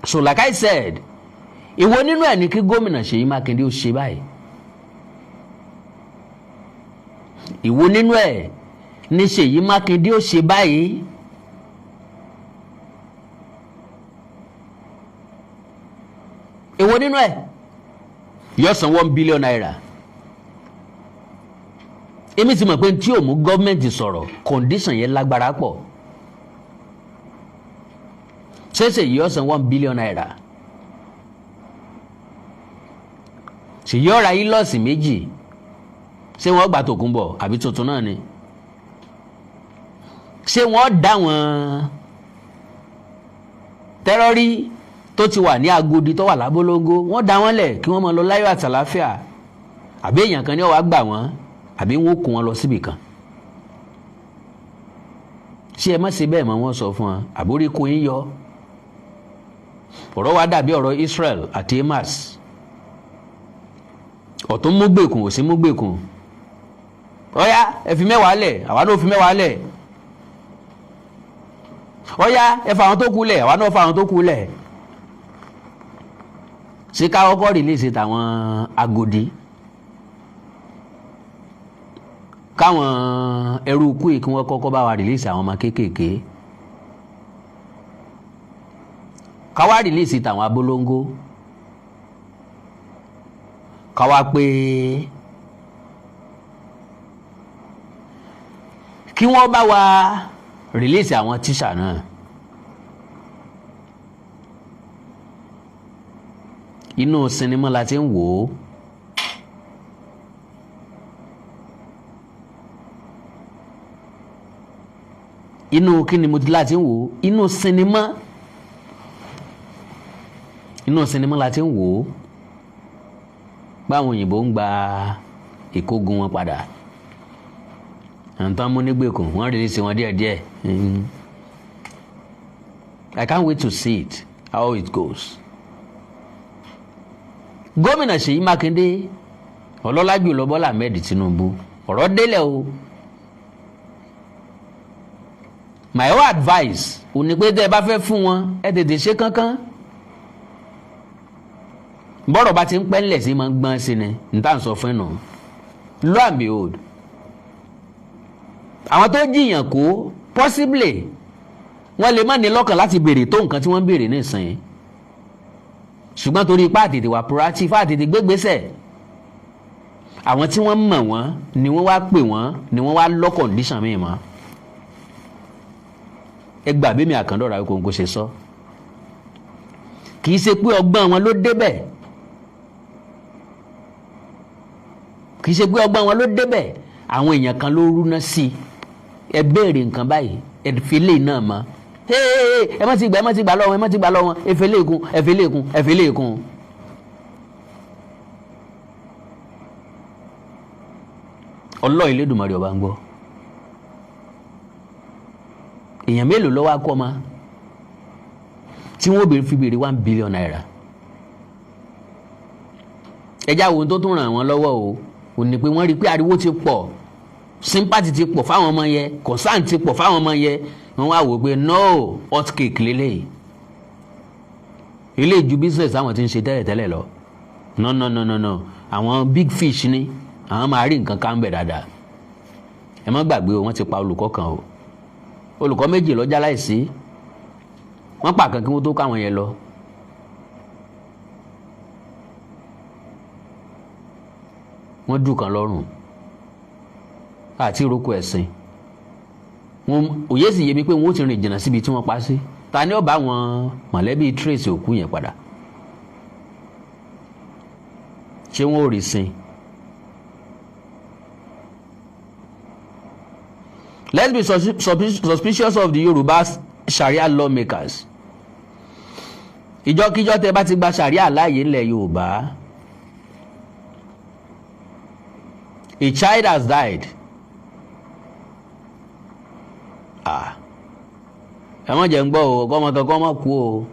So like I said, ìwọ nínú ẹ̀ ní kí gómìnà Ṣèyí Mákindé ó ṣe báyìí. Ìwọ nínú ẹ̀ ní Ṣèyí Mákindé ó ṣe báyìí. Ìwọ nínú ẹ̀ yóò san ₦1 billion. Èmi ti mọ̀ pé tí ò mú gọ́ọ̀mẹ̀ntì sọ̀rọ̀, condition yẹn lágbára pọ̀. Ṣéṣe yóò san ₦1 billion? Ṣèyí ọ̀rá Hilux méjì, ṣé wọ́n gbà tòkunbọ̀ àbí tuntun náà ni? Ṣé wọ́n dá wọn terrorist tó ti wà ní Agodi, tó wà lábólógó, wọ́n dá wọn lẹ̀ kí wọ́n máa lọ láyọ̀ àtàláfíà, àbí èèyàn kan ní ó wá gbà wọ́n, àbí wọ́n kó wọn lọ síbì kan? Ṣé ẹ má ṣe bẹ́ẹ̀ mọ́? Wọ́n sọ fún wọn, àbórí kò ń yọ. Ọ̀rọ̀ wa dàbí ọ̀rọ̀ Israel àti Hamas. Ọ̀tún mú gbèkùn, òsì mú gbèkùn. Ọ̀yá, ẹ fi 10 lẹ̀, àwa náà fi 10 lẹ̀. Ọ̀yá, ẹ fa àwọn tó kú lẹ̀, àwa náà fa àwọn tó kú lẹ̀. Ṣé ká kọ́kọ́ release tàwọn Agodi, káwọn ẹrú ikú yìí, kí wọ́n kọ́kọ́ bá wa release àwọn ọmọ kéékèèké, káwá release tàwọn abolongo? Káwá pé kí wọ́n bá wa release àwọn tíṣà náà. Inú sinimá la ti ń wò ó. Inú kí ni mo ti láti ń wò ó? Inú sinimá, inú sinimá la ti ń wò ó, báwọn òyìnbó ń gba ìkógun wọn padà, àǹtán múnígbèkùn wọ́n release wọn díẹ̀díẹ̀. I can't wait to see it, how it goes. Gómìnà Ṣèyí Mákindé, ọlọ́lá jùlọ Bọ́lá Ahmed Tinubu, ọ̀rọ̀ délẹ̀ o. My own advice ò ní pé tẹ́ ẹ bá fẹ́ fún wọn, ẹ tètè ṣe kánkán. Bọ́rọ̀ bá ti ń pẹ́ ńlẹ̀ sí máa ń gbọ́n sí ni n tá à ń sọ fún ẹ̀ nù. Lo and behold, àwọn tó jiyàn kó possibly wọ́n lè má ní lọ́kàn láti béèrè tó nǹkan tí wọ́n ń béèrè nísìnyí, ṣùgbọ́n torí ipá àtètè wà proactive, àtètè gbégbésẹ̀, àwọn tí wọ́n mọ̀ wọ́n ni wọ́n wá pè wọ́n, ni wọ́n wá lọ́ condition míì mọ́. Ẹ gbà bí mi àkàndọ̀rọ̀ àwọn kòǹkò ṣe sọ, kì í ṣe pé ọgbọ́n wọn ló débẹ̀, kì í ṣe pé ọgbọ́n wọn ló débẹ̀, àwọn èèyàn kan ló rúná sí i. Ẹ béèrè nǹkan báyìí, ẹ fi lè náà mọ́, ẹ má ti gbà, ẹ má ti gbà lọ́wọ́, ẹ má ti gbà lọ́wọ́, ẹ fi lè kún, ẹ fi lè kún, ẹ fi lè kún. Ọlọ́ọ̀ Elédùmarè ọba ń gbọ́. Èèyàn mélòó ló wá kọ́ ọmọ tí wọ́n béèrè fi béèrè ₦1 billion? Ẹjá wo tó tún ràn wọ́n lọ́wọ́ o, ò ní pé wọ́n rí i pé ariwo ti pọ̀, sympathy ti pọ̀ fáwọn ọmọ yẹn, concern ti pọ̀ fáwọn ọmọ yẹn. Wọ́n wá wò pé no, hot cake lélẹ́yìí, ilé ìju business àwọn tí ń ṣe tẹ́lẹ̀tẹ́lẹ̀ lọ. No, no, no, no, no, àwọn big fish ni àwọn máa rí nǹkan kan bẹ̀ dáadáa. Ẹ má gbàgbé o, wọ́n ti pa olùkọ́ kan o, olùkọ́ méjì lọ́jà láìsí, wọ́n pa kan kí wọ́n tó káwọn yẹn lọ. Wọ́n dùn kan lọ́rùn àti ìrókò ẹ̀sìn wọn. Òye sì yé mi pé wọ́n ó ti rìn jìnnà síbi tí wọ́n pa sí. Ta ni ó bá wọn mọ̀lẹ́bí trace òkú yẹn padà? Ṣé wọ́n ò rí sin? Let's be suspicious of the Yoruba Sharia lawmakers. Ìjọkíjọ tẹ bá ti gba Sharia láàyè ńlẹ̀ Yorùbá, a child has died. Ah, ẹ má jẹ́ ń gbọ́ o, ọkọ ọmọ kankan má kú o,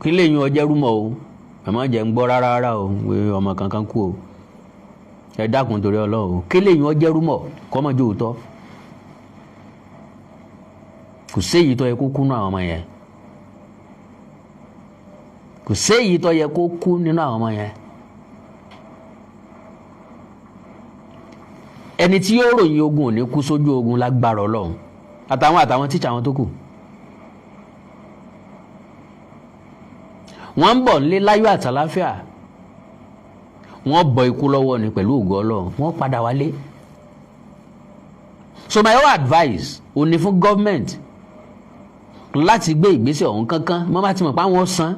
kí lèyìn ọjẹ́ rúmọ̀ o. Ẹ má jẹ́ ń gbọ́ rárá rárá o pé ọmọ kankan kú o. Ẹ dákun torí Ọlọ́run o, kí lèyìn ọjẹ́ rúmọ̀ kọ́ mọ́ jẹ́ òótọ́. Kò séyìí tó yẹ kó kú nínú àwọn ọmọ yẹn, kò séyìí tó yẹ kó kú nínú àwọn ọmọ yẹn. Ẹni tí yóò ròyìn ogun ò ní kú sójú ogun lágbára Ọlọ́run, àtàwọn tíṣà àwọn tó kù. Wọ́n ń bọ̀ nílé láyọ̀ àtàláfíà, wọ́n bọ ikú lọ́wọ́ ni pẹ̀lú ògo Ọlọ́run, wọ́n padà wálé. So my own advice ò ní fún government láti gbé ìgbésẹ̀ ọ̀hún kankan. Wọ́n bá ti mọ̀ pé àwọn san,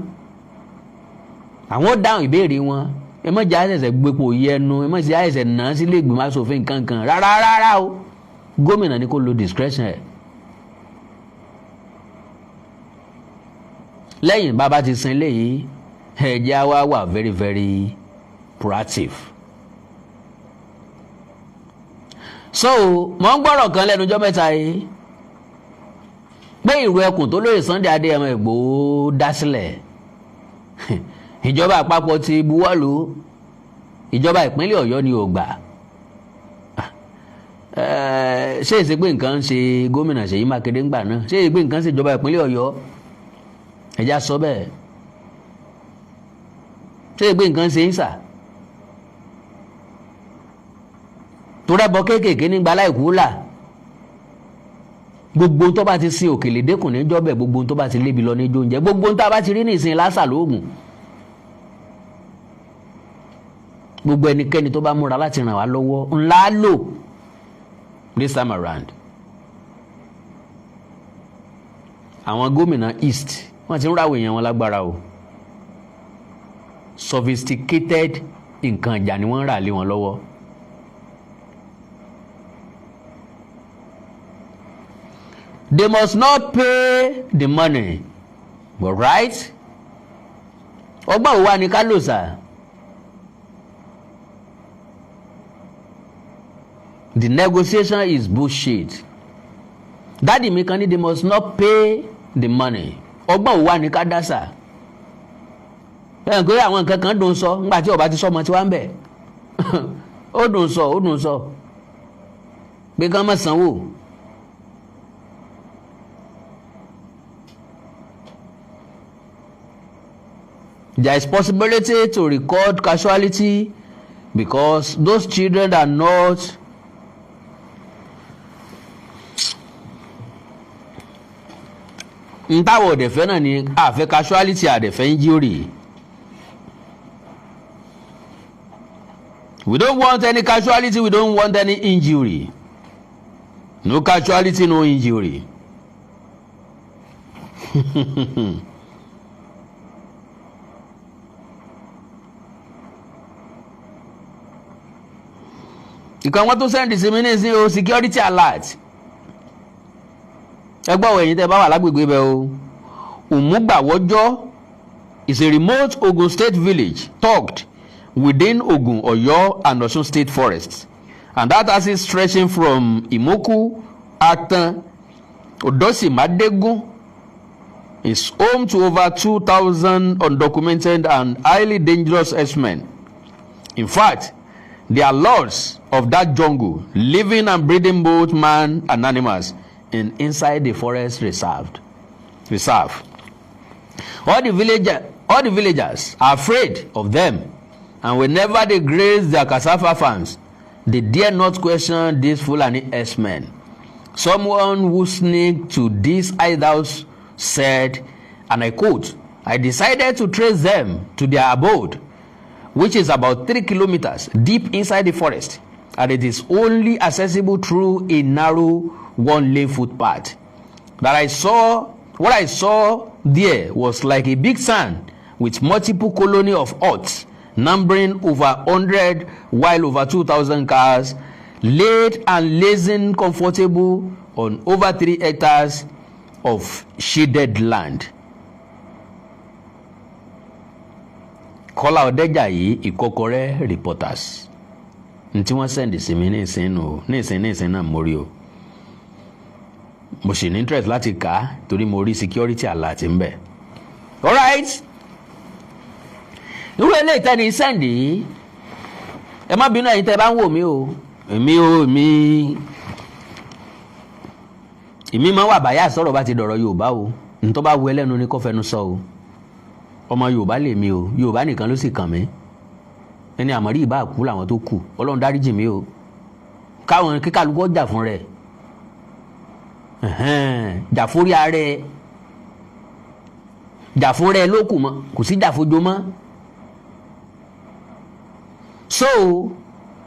àwọn dáhùn ìbéèrè wọn. Ẹ má jẹ́ àṣẹ̀ṣẹ̀ gbépo yẹnu, ẹ má jẹ́ àṣẹ̀ṣẹ̀ nà án sílé ìgbìmọ̀ asòfin kankan rárá rárá o. Gómìnà ni kó lo discretion ẹ̀. Lẹ́yìn bàbá ti sin léyìí, ẹ jẹ́ á wá wà very very proactive. So mò ń gbọ́rọ̀ kan lẹ́nu ọjọ́ mẹ́ta yìí pé ìrù ẹkùn tó lóye Sunday Adéyẹmọ Ìgbòho dá sílẹ̀, ìjọba àpapọ̀ ti buwọ́lù, ìjọba ìpínlẹ̀ Ọ̀yọ́ ni ò gbà. Ṣé èsì pé nǹkan ń ṣe gómìnà Ṣèyí Mákindé ńgbà náà? Ṣé èsì pé nǹkan ń ṣe ìjọba ìpínlẹ̀ Ọ̀yọ́? Ẹ̀já sọ bẹ́ẹ̀. Ṣé èsì pé nǹkan ń ṣe ń sà torẹ́bọ kéékèèké nígbà láìkú là? Gbogbo tó bá ti sin òkèlè dẹ́kun níjọ́bẹ̀, gbogbo tó bá ti lébi lọ níjó oúnjẹ, gbogbo tó bá ti rí ní ìsìn lásà lóògùn. Gbogbo ẹnikẹ́ni tó bá múra láti ràn wá lọ́wọ́ ńlá lò this time around. Àwọn gómìnà East wọ́n ti ń ráwọ̀ èèyàn wọn lágbára o. Sophisticated nǹkan ìjà ni wọ́n ń rà lé wọn lọ́wọ́. They must not pay the money, but right? Ọgbọ́n wo wá ní ká lò sà? The negotiation is bullshit. Daddy mi kan ní they must not pay the money. Ọgbọ́n wo wá ní ká dá sà? Ẹ̀ ń pé àwọn nǹkan kan dùn sọ nígbà tí ọba ti sọ ọmọ tí wàá ń bẹ̀. Ó dùn sọ, ó dùn sọ. Pé kán má sanwó. There is possibility to record casualty because those children are not ntàwọ̀ ọ̀dẹ̀fẹ́ náà ni àfẹ́ casualty àdẹ̀fẹ́ injury. We don't want any casualty, we don't want any injury. No casualty, no injury. Ìkan wọn tó send sí mi ní o security alert. Ẹ gbọ́ ẹ̀yin tẹ́ bá wà lágbègbè bẹ́ẹ̀ o. Òmùgbàwọ́jọ́ is a remote Ogun State village tucked within Ogun, Oyo and Osun State forests, and that has it stretching from Imoku, Atan, Odosi Madegun, is home to over 2,000 undocumented and highly dangerous herdsmen. In fact, they are lords of that jungle, living and breeding both man and animals in inside the forest reserve. All the villagers are afraid of them, and whenever they graze their cassava farms, they dare not question these Fulani herdsmen. Someone who sneaked to these hideouts said, and I quote, "I decided to trace them to their abode, which is about 3 kilometers deep inside the forest, and it is only accessible through a narrow one-lane footpath. That I saw, what I saw there was like a big sand with multiple colony of huts numbering over 100, while over 2,000 cars laid and lazing comfortable on over 3 hectares of shaded land." Kọ́lá Ọ̀dẹ́jàyí, Ìkọ́kọrẹ́ reporters. Ntí wọ́n send sí mi ní ìsìn o, ní ìsìn náà mo rí o. Mo sì ní interest láti kà á torí mo rí security alert ń bẹ̀. Alright. Irú eléyìí tẹ́ni send yìí, ẹ má bínú ẹ̀yin tẹ́ bá ń wò mí o. Èmi o, èmi máa wà báyà sọ̀rọ̀ bá ti dọ̀rọ̀ Yorùbá o. Ntọ́ bá wù ẹlẹ́nu ni kò fẹnu sọ o. Ọmọ Yorùbá lèmi o, Yorùbá nìkan ló sì kàn mí. Ẹni àmọ́rí ìbá kú làwọn tó kù, Ọlọ́run dáríjì mí o. Káwọn kíkàlùkù ọjà fún rẹ̀, jà fórí ààrẹ, jà fún rẹ̀ ló kù mọ́, kò sí jà fojo mọ́. So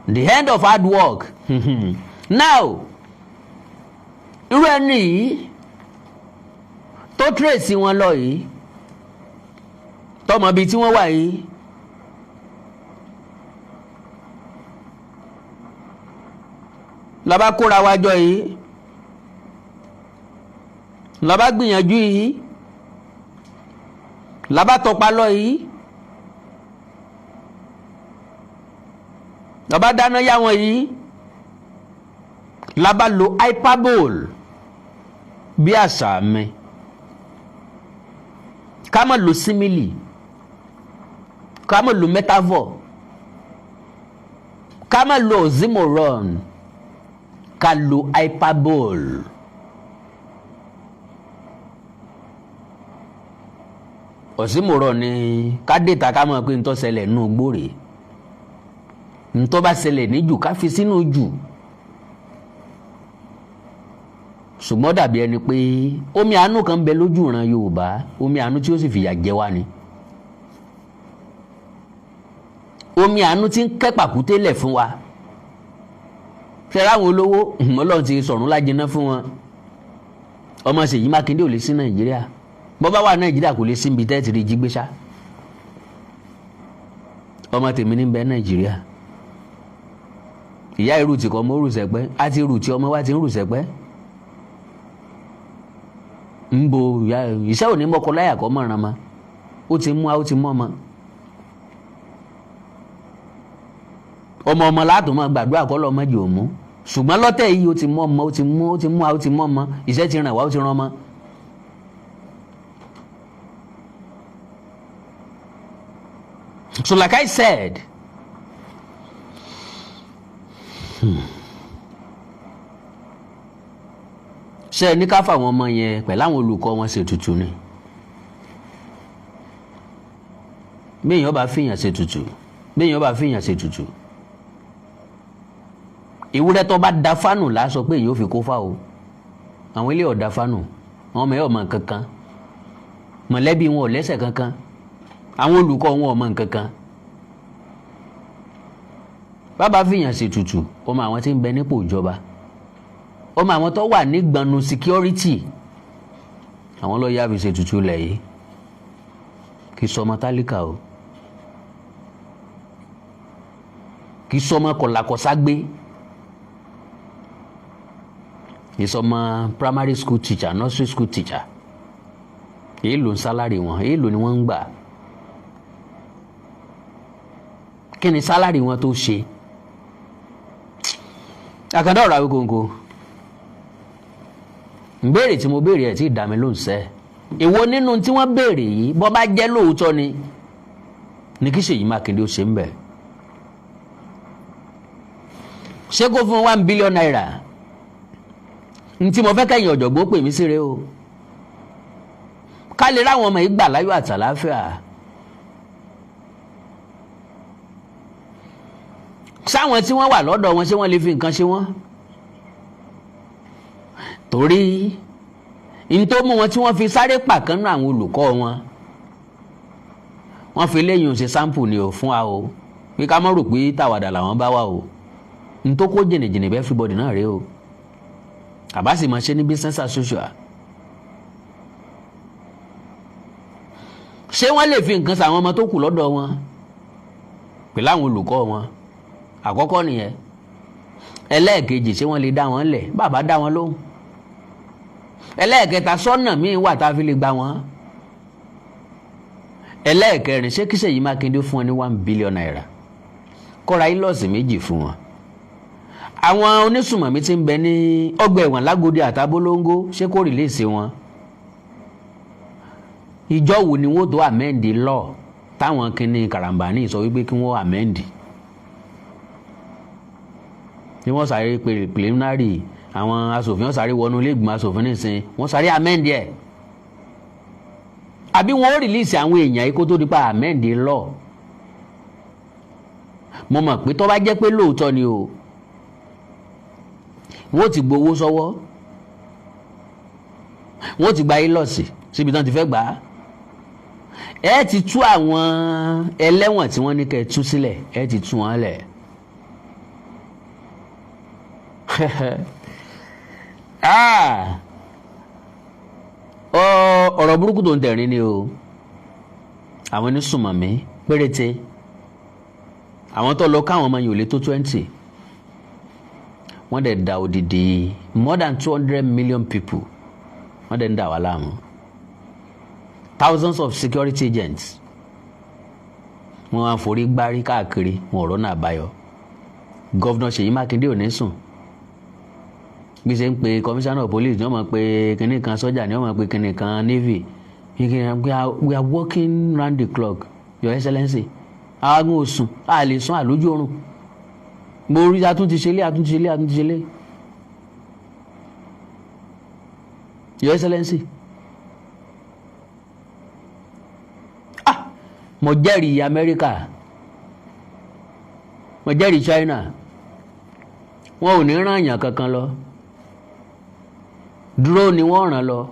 the end of hard work. Now irú ẹni yìí tó tírèsì wọn lọ yìí, tọmọ bíi tí wọ́n wà yìí, lọ́ba kóra wa jọ yìí, lọ́ba gbìyànjú yìí, lọ́ba tọpa lọ yìí, lọ́ba dáná yá wọn yìí, lọ́ba lo hyperbole bí àṣà mi, ká má lo simile, ká má lo metaphor, ká má lo oxymoron, ká lo hyperbole. Oxymoron ni ká dèta ká mọ̀ pé ntọ́ ṣẹlẹ̀ nù gbòòrè, ntọ́ bá ṣẹlẹ̀ níjù ká fi sínú jù. Ṣùgbọ́n dàbí ẹni pé omi àánú kan ń bẹ lójú ìran Yorùbá, omi àánú tí ó sì fìyà jẹ wá ni. Omi àánú ti ń kẹ́ pàkúté lẹ̀ fún wa. Ṣe ráwọn olówó, Ọlọ́run ti sọ̀rùn lájiná fún wọn. Ọmọ Ṣèyí Mákindé ò lè sí Nàìjíríà. Bọ́ bá wà Nàìjíríà, kò lè sí ibi tẹ́ẹ̀tì rí jí gbé ṣá. Ọmọ tèmi ní bẹ Nàìjíríà. Ìyá irú tí kò mọ rù sẹ́pẹ́ àti irú tí ọmọ wa ti ń rù sẹ́pẹ́ ń bo ìyá iṣẹ́ òní mọ́kọ láyà kọ́ mọ̀ràn ma. Ó ti mú, ó ti mọ́ ọmọ. Ọmọ ọmọ látò máa gbàdúrà kọ́ lọ́mọ jì òmú, ṣùgbọ́n lọ́tẹ̀ yìí, ó ti mọ́ ọmọ, ó ti mú, ó ti mú, ó ti mọ́ ọmọ. Iṣẹ́ ti ràn wá, ó ti ràn ọmọ. So like I said, ṣé ẹ ní ká fáwọn ọmọ yẹn pẹ̀lú àwọn olùkọ́ wọn ṣètùtù ni? Béèyàn bá fìyàn ṣètùtù, béèyàn bá fìyàn ṣètùtù, ewúrẹ́ tó bá da fánù lásọ pé èyàn ò fi kó fá o. Àwọn ilé ọ̀dà fánù, àwọn ọmọ ẹ̀ ọmọ kankan, mọ̀lẹ́bí wọn ò lẹ́sẹ̀ kankan, àwọn olùkọ́ wọn ò mọ nǹkankan. Bàbá fìyàn ṣètùtù, ọmọ àwọn tí ń bẹ nípò ìjọba, ọmọ àwọn tó wà nígbọnnu security, àwọn ló yá fi ṣètùtù lẹ̀ yìí. Kì í sọmọ tálíkà o, kì í sọmọ kọ̀làkọ̀ságbé, kì í sọmọ primary school teacher, nursery school teacher. Èèlò ń salary wọn? Èèlò ni wọ́n ń gbà? Kí ni salary wọn tó ṣe? Àkàndá ọ̀rọ̀ Awíkonko, ìbéèrè tí mo béèrè ẹ̀ tí ì dá mi lóhùn sẹ́. Èwo nínú tí wọ́n béèrè yìí, bọ́ bá jẹ́ lóòótọ́ ni, ní kí Ṣèyí Mákindé ó ṣe ń bẹ̀? Ṣé kó fún ₦1 billion? N tí mo fẹ́ kẹ́yìn ọ̀jọ̀gbọ́n pè mí síre o, ká lè ráwọn ọmọ yìí gbà láyọ̀ àtàláfíà. Sáwọn tí wọ́n wà lọ́dọ̀ wọn, ṣé wọ́n lè fi nǹkan ṣe wọ́n? Torí n tó mú wọn tí wọ́n fi sáré pàkánù àwọn olùkọ́ wọn, wọ́n fi léyìn ṣe sample ni o fún wa o, pé ká má rò pé tàwàdà làwọn bá wà o. N tó kó jìnnìjìnnì bẹ́ẹ̀ everybody náà rèé o. Àbá sì máa ṣe ní business as usual. Ṣé wọ́n lè fi nǹkan sàwọn ọmọ tó kù lọ́dọ̀ wọn pẹ̀lú àwọn olùkọ́ wọn? Àkọ́kọ́ nìyẹn. Ẹlẹ́ẹ̀kejì, ṣé wọ́n lè dá wọn lẹ̀ bàbá dá wọn lóhùn? Ẹlẹ́ẹ̀kẹta, sọ́nà míì wà tá a fi lè gbà wọ́n? Ẹlẹ́ẹ̀kẹrin, ṣé kí Ṣèyí Mákindé fún wọn ní ₦1 billion, kó ra Hilux 2 fún wọn? Àwọn onísùmọ̀mí tí ń bẹ ní ọgbà ẹ̀wọ̀n lágòdì àtàbólóńgó, ṣé kó release wọn? Ìjọ wo ni wọ́n tó amend law táwọn kìíní karambani sọ wípé kí wọ́n amend, ní wọ́n sáré pé preliminary, àwọn asòfin wọ́n sáré wọnú ilé ìgbìmọ̀ asòfin nísìn, wọ́n sáré amend ẹ̀, àbí wọ́n ó release àwọn èèyàn yìí kó tó di pa amend law? Mo mọ̀ pé tó bá jẹ́ pé lóòótọ́ ni o, wọ́n ti gbowó sọ́wọ́, wọ́n ti gba Hilux síbi tán ti fẹ́ gbà á. Ẹ ti tú àwọn ẹlẹ́wọ̀n tí wọ́n ní kẹ́ ẹ tú sílẹ̀, ẹ ti tú wọn lẹ̀. Ah! Ọ̀rọ̀ burúkú tó ń tẹ̀rín ni o. Àwọn onísùmọ̀mí péréte, àwọn tó lọ káwọn ọmọ yìí ò lè tó 20. Wọ́n dẹ̀ da odidi more than 200 million people, wọ́n dẹ̀ ń dà wá láàmú. Thousands of security agents, wọ́n á forí gbárí káàkiri, wọn ò rọ́nà àbáyọ. Governor Ṣèyí Mákindé ò ní sùn. Bí ṣe ń pe commissioner of police ni wọ́n máa pe kinní kan sọ́jà, ni wọ́n máa pe kinní kan navy. We are working round the clock, Your Excellency. Àwọn ò sùn, a lè sùn àlójú oorun. Mo rí atúntí ṣe lé, atúntí ṣe lé, atúntí ṣe lé, Your Excellency. Ah, mo jẹ́rìí Amẹ́ríkà, mo jẹ́rìí China. Wọn ò ní rán àyàn kankan lọ, dúró ni wọ́n rán lọ.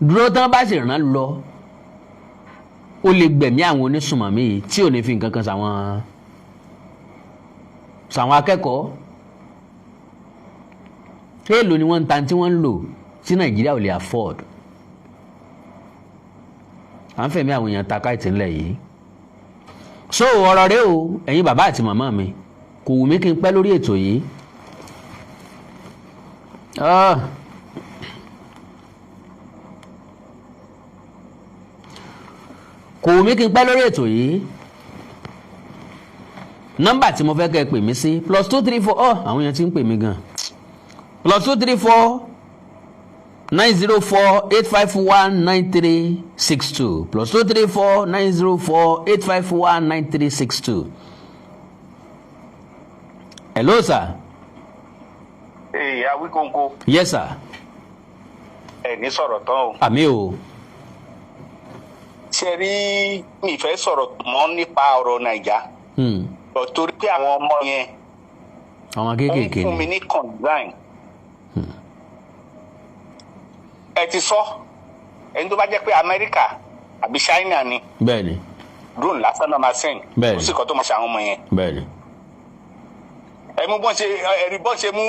Dúró tán bá sì rán lọ, Ó lè gbẹ̀mí àwọn onísùnmọ̀mí yìí tí ò ní fi nǹkan kan sàwọn akẹ́kọ̀ọ́. Èèlò ni wọ́n ń ta tí wọ́n ń lò tí Nàìjíríà ò lè afford? À ń fẹ̀mí àwọn èèyàn ta káìtì ńlẹ̀ yìí. So ọ̀rọ̀ rẹ o, ẹ̀yin bàbá àti màmá mi, kò wù mí kí n pẹ́ lórí ètò yìí. Ah. Kò wù mí kí n pẹ́ lórí ètò yìí. Nọ́mbà tí mo fẹ́ kẹ́ ẹ pè mí sí, +234. Ọ́ àwọn èèyàn ti ń pè mí gan. +234 904 851 9362, +234 904 851 9362. Hello, sir. Ee, Awíkóńkó. Yes, sir. Ẹ ní sọ̀rọ̀ tán o. Àmín o. Ṣe rí, mi fẹ́ sọ̀rọ̀ mọ́ nípa ọ̀rọ̀ Nàìjà. Torí pé àwọn ọmọ yẹn, àwọn ó ń kéékèèké fún mi ni. ní concern. Ẹ ti sọ, ẹni tó bá jẹ́ pé Amẹ́ríkà àbí China ni, Bẹ́ẹ̀ni. drone lásán náà máa send. Bẹ́ẹ̀ni. Kò sí kan tó máa ṣe àwọn ọmọ yẹn. Bẹ́ẹ̀ni. Ẹ mú bọ́n ṣe, ẹ̀rí bọ́n ṣe mú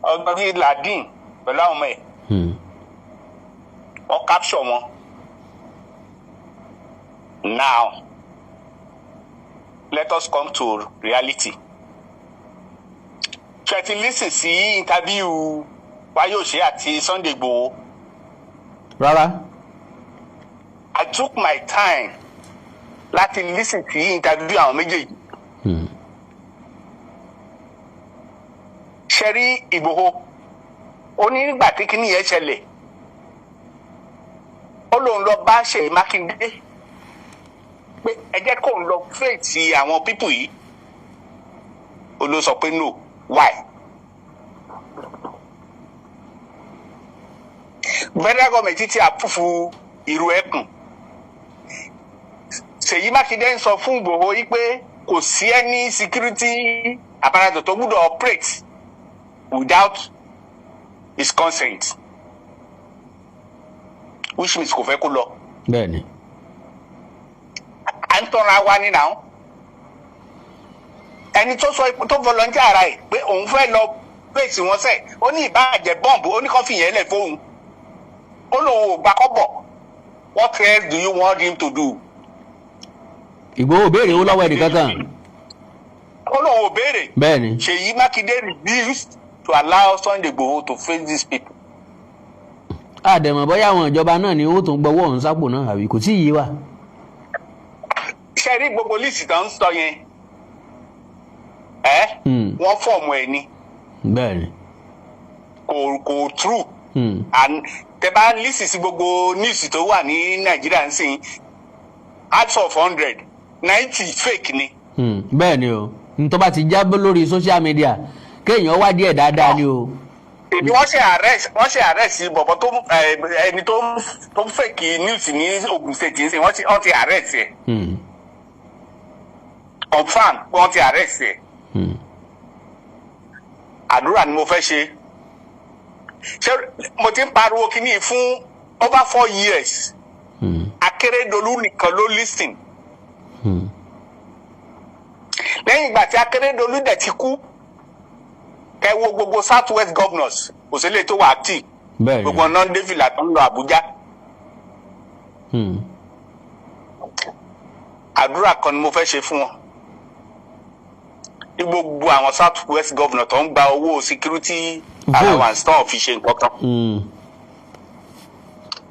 ọgbọ́n bíi Ladin pẹ̀lú àwọn ọmọ ẹ̀. Wọ́n capture wọn. Now, let us come to reality. Ṣé ti listen sí interview Fáyọ̀ṣe àti Sunday Igboho? Rárá. I took my time láti listen sí interview àwọn méjèèjì. Ṣe rí Ìgbòho, ó ní nígbà tí kinní yẹn ṣẹlẹ̀, ó lóun lọ bá Ṣèyí Mákindé pé ẹ jẹ́ kóun lọ fèsì àwọn people yìí. Ó ló sọ pé no, why? Federal government ti approve Ìrù Ẹkùn. Ṣèyí Mákindé ń sọ fún Ìgbòho yìí pé kò sí any security apparatus tó gbúdọ̀ operate without his consent, which means kò fẹ́ kó lọ. Bẹ́ẹ̀ni. À ń tọ́ra wa ní náà. Ẹni tó sọ, tó volunteer ara ẹ̀ pé òun fẹ́ lọ fèsì wọn sẹ̀, ó ní ìbàjẹ́ bọ́ǹbù, ó ní kó fìyẹn lẹ̀ fóun, ó lóun ò gbà kọ́bọ̀. What else do you want him to do? Ìgbòho béèrè owó lọ́wọ́ ẹnì kankan. Ó lóun ò béèrè. Bẹ́ẹ̀ni. Ṣèyí Mákindé refused to allow Sunday Igboho to face these people. Àdẹ̀mọ̀ bóyá àwọn ìjọba náà ni owó tó ń gbọ́wọ́ òun sápò náà, àbí kò tí ì yé wa. Ṣe rí gbogbo list tó ń sọ yẹn, ẹ wọ́n form ẹ̀ ni. Bẹ́ẹ̀ni. Kò true. And tẹ bá listen sí gbogbo news tó wà ní Nàìjíríà ń sìn, out of 100, 90 fake ni. Bẹ́ẹ̀ ni o, n tó bá ti jábọ́ lórí social media, kéèyàn wá díẹ̀ dáadáa ni o. Èmi, wọ́n ṣe arrest bọ̀bọ̀ tó ẹni tó ń fake news ní Ogun State ń sìn, wọ́n ti arrest ẹ̀. Confirm pé wọ́n ti arrest ẹ̀. Àdúrà ni mo fẹ́ ṣe. Ṣé mo ti ń pariwo kíní yìí fún over 4 years? Akérédolú nìkan ló listen. Lẹ́yìn ìgbà tí Akérédolú dẹ̀ ti kú, kẹ́ wo gbogbo South West governors, kò sí lè tó wà active. Gbogbo ọ̀nà david tó ń lọ Àbújá. Àdúrà kan ni mo fẹ́ ṣe fún wọn ní gbogbo àwọn South West governor tó ń gba owó security Vote. allowance tó ń fi ṣe nǹkan kan,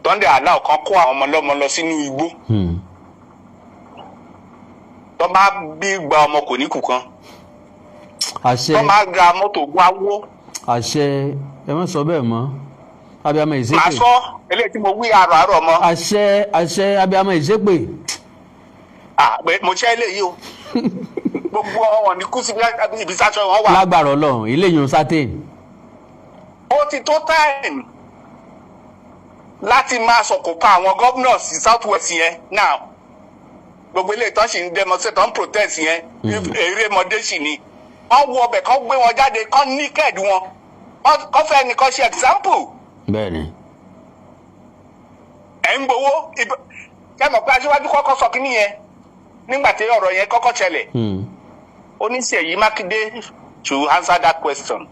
tó ń dẹ̀ aláwọ̀ kan kó àwọn ọmọ ọlọ́mọ lọ sínú igbó, tó bá bí gba ọmọ kò ní kù kan, Àṣẹ. tó bá ra mọ́tò wá wó. Àṣẹ, ẹ má sọ bẹ́ẹ̀ mọ́, abiyamọ Màá ìṣépè. sọ eléyìí tí mo wí àrò àrò ọmọ. Àṣẹ, àṣẹ, abiyamọ ìṣépè. Ah, pé mo ṣe eléyìí o, gbogbo wọn ní kú sí ibi sáṣọ wọn wà. Lágbára Ọlọ́run, eléyìí ń sátẹ̀. Ó ti tó time láti máa sọ̀kò pa àwọn governors South West yẹn now. Gbogbo eléyìí tó ń ṣì ń demonstrate, tó ń protest yẹn, erémọdé sì ni. Wọ́n wọ ọbẹ̀ kán, gbé wọn jáde kán, naked wọn kán, fẹ́ nìkan ṣe example. Bẹ́ẹ̀ni. Ẹ̀ ń gbowó. Ṣé mọ̀ pé aṣíwájú kọ́kọ́ sọ kínní yẹn nígbà tí ọ̀rọ̀ yẹn kọ́kọ́ ṣẹlẹ̀? Ó ní Ṣèyí Mákindé to answer that question.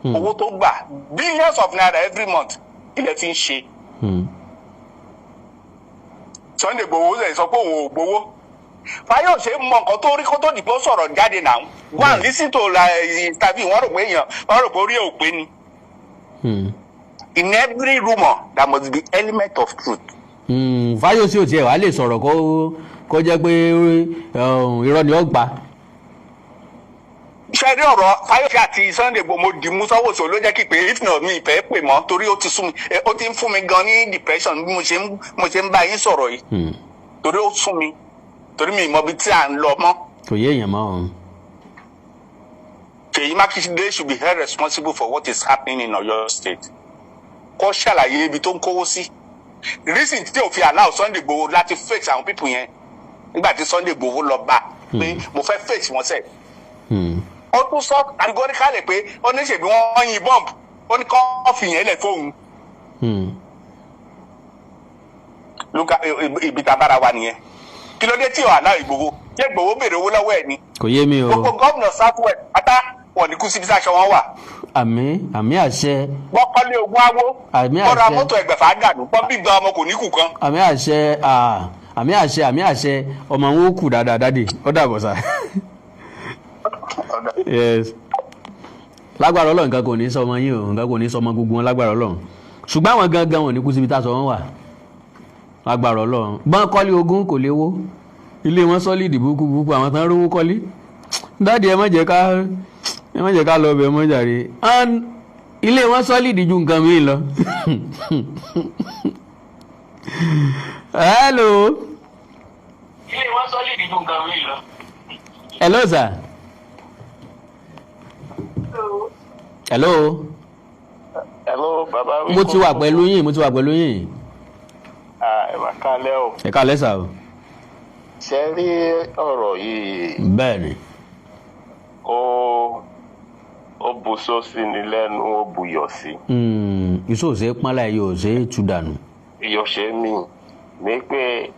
Owó tó gbà, billions of naira every month, ilẹ̀ fi ń ṣe. Sunday Igboho ṣe sọ pé òun ò gbowó. Fáyọ̀ṣe mọ nǹkan tó rí kó tó dìbò sọ̀rọ̀ jáde náà. Go and listen to interview. Wọ́n rò pé èèyàn, wọ́n rò pé orí ẹ̀ ò pé ni. In every rumour, there must be element of truth. Fáyọ̀sí ò tiẹ̀ wá lè sọ̀rọ̀ kó jẹ́ pé irọ́ ni ó gbà. Ṣe rí ọ̀rọ̀ Fáyọ̀ṣe àti Sunday Igboho, mo dì mú sọ́wọ́ sọ ló jẹ́ kí pé if not, mi ìfẹ́ pè mọ́ torí ó ti sún mi, ó ti ń fún mi gan ní depression bí mo ṣe ń bá yín sọ̀rọ̀ yìí, torí ó sún mi, torí mi ì mọ ibi tí à ń lọ mọ́. Kò yé èèyàn mọ́ o. Ṣèyí Mákindé should be held responsible for what is happening in Oyo State. Kó ṣàlàyé ibi tó ń kówó sí. Reason tí ò fi allow Sunday Igboho láti face àwọn people yẹn nígbà tí Sunday Igboho lọ bá pé mo fẹ́ face wọn sẹ́ẹ̀. Ó tún sọ categorically pé ó ní ṣèbí wọ́n yin bomb, ó ní kó fi yẹn lẹ̀ fóun. Lúkà ibi tá a bára wa nìyẹn. Kí ló dé tí ò allow Igboho? Ṣé Igboho béèrè owó lọ́wọ́ ẹ̀ ni? Kò yé mi o. Gbogbo gómìnà South West pátá, wọn ní kú síbi sáṣọ wọn wà. Àmín, àmín, àṣẹ. Wọ́n kọ́lé ogún awó. Àmín. Wọ́n ra Àṣẹ. mọ́tò 600 dànù, wọ́n bí gba ọmọ kò ní kù kan. Àmín, àṣẹ, àmín, àṣẹ, àmín, àṣẹ. Ọmọ wọn ó kù dáadáa. Daddy, ó dàbọ̀ sá. Yes, lágbára Ọlọ́run, nǹkan kò ní sọ ọmọ yín o, nǹkan kò ní sọ ọmọ gbogbo wọn lágbára Ọlọ́run. Ṣùgbọ́n àwọn gangan wọn ò ní kú síbi táṣọ wọn wà lágbára Ọlọ́run. Bọ́n kọ́lé ogún kò lè wó, ilé wọn solid burúkú burúkú, àwọn tán rówó kọ́lé. Daddy, ẹ má jẹ́ ká lọ bẹ̀ mọ́ jàre. And ilé wọn solid ju nǹkan mi lọ. Hello. Ilé wọn solid ju nǹkan mi lọ. Hello sir. Hello. Hello, bàbá. Mo ti wà pẹ̀lú yín, mo ti wà pẹ̀lú yín. Ah, ẹ máa kálẹ́ o. Ẹ káalẹ́ sà o. Ṣe rí ọ̀rọ̀ yìí, Bẹ́ẹ̀ ni. ó bu sósì ní lẹ́nu, ó buyọ̀ sí. Iṣu ò ṣe é pọ́n láì yóò ṣe é tú dànù. Iyọ̀ ṣe mí ní pé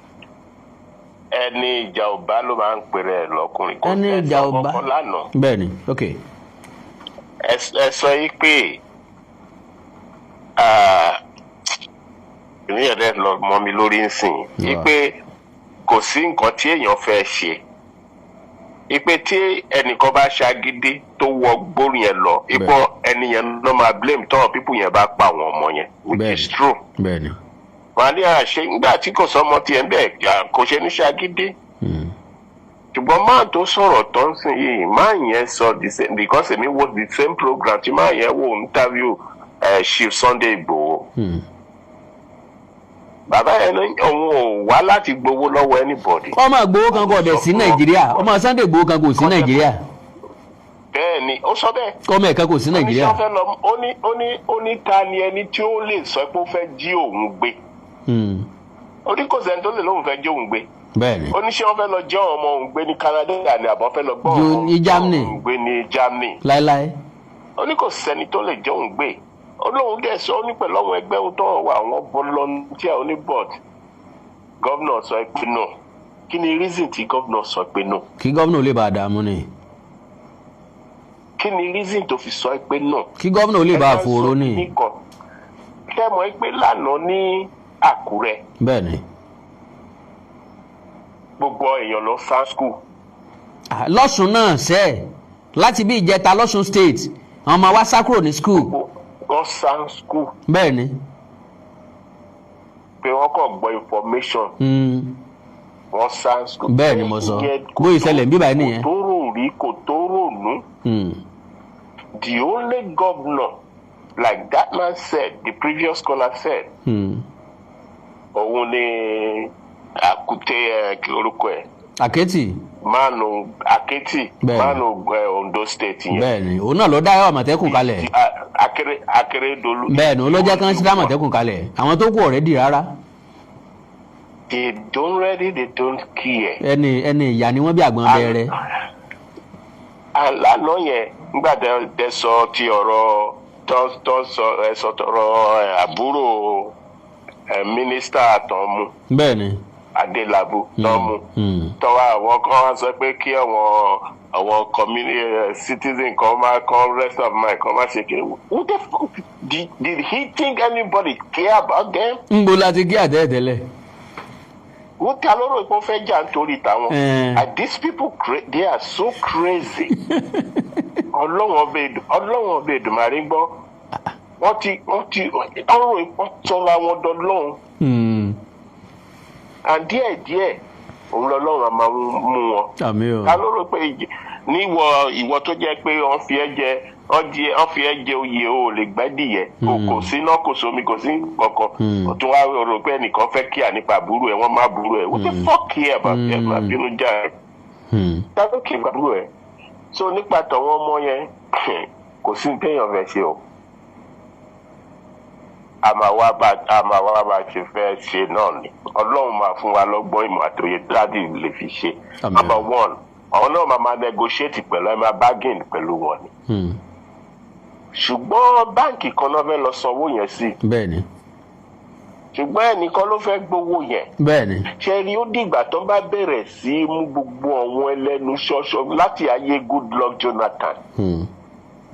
ẹni ìjà ò bá ló máa ń pèrè ẹ̀ lọ́kùnrin. Kò Ẹni ẹ ìjà sọ ò bá. kọ́kọ́ lánàá. Bẹ́ẹ̀ ni, ok. Ẹ sọ yìí pé ah, ìyẹn dẹ́ lọ mọ́ mi lórí nsìn yìí pé kò sí nǹkan tí èèyàn fẹ́ ṣe, ipe tí ẹnìkan bá ṣagídí tó wọ gbórí yẹn lọ, ipò ẹni yẹn ló máa blame tọ́wọ́ people yẹn bá pa àwọn ọmọ yẹn, which is true. Bẹ́ẹ̀ ni. Wọn á ní àṣẹ nígbà tí kò sọmọ tiẹ̀ ń bẹ̀, kò ṣe ní ṣagídí. Ṣùgbọ́n máà tó sọ̀rọ̀ tó ń sìn yìí, máà yẹn sọ the same, because èmi wo the same program tí máà yẹn wò, interview Chief Sunday Igboho. Bàbá yẹn ní òun ò wá láti gbowó lọ́wọ́ anybody. Ọmọ Ìgbòho kan kò dẹ̀ sí Nàìjíríà, ọmọ Sunday Ìgbòho kan kò sí Nàìjíríà. Bẹ́ẹ̀ ni, ó sọ bẹ́ẹ̀. Ọmọ ẹ̀ka kò sí Nàìjíríà. Ó ní sọ fẹ́ lọ, ó ní ta ni ẹni tí ó lè sọ pé ó fẹ́ jí òun gbé? Ó ní kò sẹ́ni tó lè lóun fẹ́ jí òun gbé. Bẹ́ẹ̀ ni. Ó ní ṣé wọ́n fẹ́ lọ jẹ́ ọmọ òun gbé ní Canada ni àbọ̀ fẹ́ lọ gbọ́ Ju ọmọ ní Germany. òun gbé ní Germany? Láéláé. Ó ní kò sẹ́ni tó lè jẹ́ òun gbé. Ó lóun dẹ̀ sọ, ó ní pẹ̀lú àwọn ẹgbẹ́ òun tó wà, àwọn volunteer, ó ní but governor sọ pé no. Kí ni reason tí governor sọ pé no? Kí gómìnà lè bá a dààmú ni. Kí ni reason tó fi sọ pé no? Kí gómìnà lè bá a fòró ni. Nìkan ṣé mọ̀ pé lánàá ní Àkúrẹ́, Bẹ́ẹ̀ ni. gbogbo èèyàn lọ sá school. Ah, lọ́sùn náà sẹ́ láti bí ìjẹta, lọ́sùn State, àwọn ọmọ wa sá kúrò ní school. Wọ́n sá school. Bẹ́ẹ̀ ni. Pé wọ́n kàn gbọ́ information, wọ́n sá school. Bẹ́ẹ̀ ni mo sọ. Ìyẹn kò Bóyá ìṣẹ̀lẹ̀ ń bíbáyìí nìyẹn. Kò tó rò rí, kò tó rònú. The only governor, like that man said, the previous caller said, òun ni Àkúté ẹ, kí orúkọ ẹ? Àkẹ́tì. Mánu Àkẹ́tì. Bẹ́ẹ̀ni. Mánu Ondo State yẹn. Bẹ́ẹ̀ ni, òun náà ló dá Àmọ̀tẹ́kùn kalẹ̀. Akérèdọ́lù. Bẹ́ẹ̀ ni, òun ló jẹ́ kán sí dá Àmọ̀tẹ́kùn kalẹ̀. Àwọn tó kù ọ̀rẹ́dì rárá. They don't ready, they don't care. Ẹni ìyá ni wọ́n bí àgbọn bẹ̀rẹ̀. Lánàá yẹn, nígbà tẹ sọ ti ọ̀rọ̀ tó sọ, ẹ sọ tọrọ ẹ, àbúrò ẹ mínísítà tó ń mú. Bẹ́ẹ̀ ni. Adélábù tọ́mú tọ́wọ́ àwọn kan wá sọ pé kí àwọn community citizen kan máa kan rest of mind kan máa ṣe kí. Who the fuck did he think anybody care about them? Ń bo láti gé àtẹ́tẹ́lẹ̀. Wọ́n ta lóró pé wọ́n fẹ́ jà nítorí tàwọn. Eh. And these people they are so crazy. Ọlọ́wọ́n ọbẹ̀ Èdùmàrè gbọ́. Wọ́n ti ọ̀rọ̀ ìpọ́n tọ́ra wọn dọ́lọ́hún. And díẹ̀ díẹ̀ òun lọ́lọ́run á máa mú wọn. Àmín o. Ta ló rò pé níwọ ìwọ tó jẹ́ pé wọ́n fi ẹ́ jẹ wọ́n jẹ wọ́n fi ẹ́ jẹ oyè, o ò lè gbẹ́dìyẹ, kò síná, kò sómi, kò sí kankan, o tún wá rò pé ẹnìkan fẹ́ kíá nípa àbúrò ẹ̀, wọ́n má àbúrò ẹ̀. What the fuck care about ẹ̀? Máa bínú já ẹ̀. Ta ló kí àbúrò ẹ̀? So nípa tọ̀wọ́n ọmọ yẹn, kò sí ní téèyàn fẹ́ ṣe o. A máa wá bá ṣe fẹ́ ṣe náà ni. Ọlọ́run máa fún wa lọ́gbọ́n, ìmọ̀ àtòyè láti lè fi ṣe. Àmín. Number one, àwọn náà máa negotiate pẹ̀lú ẹ, máa bargain pẹ̀lú wọn ni. Ṣùgbọ́n báǹkì kan náà fẹ́ lọ sanwó yẹn sí. Bẹ́ẹ̀ni. Ṣùgbọ́n ẹnìkan ló fẹ́ gbowó yẹn. Bẹ́ẹ̀ni. Ṣe rí, ó dìgbà tó bá bẹ̀rẹ̀ sí í mú gbogbo àwọn ẹlẹ́nu ṣọ́ṣọ́ láti ayé Goodluck Jonathan,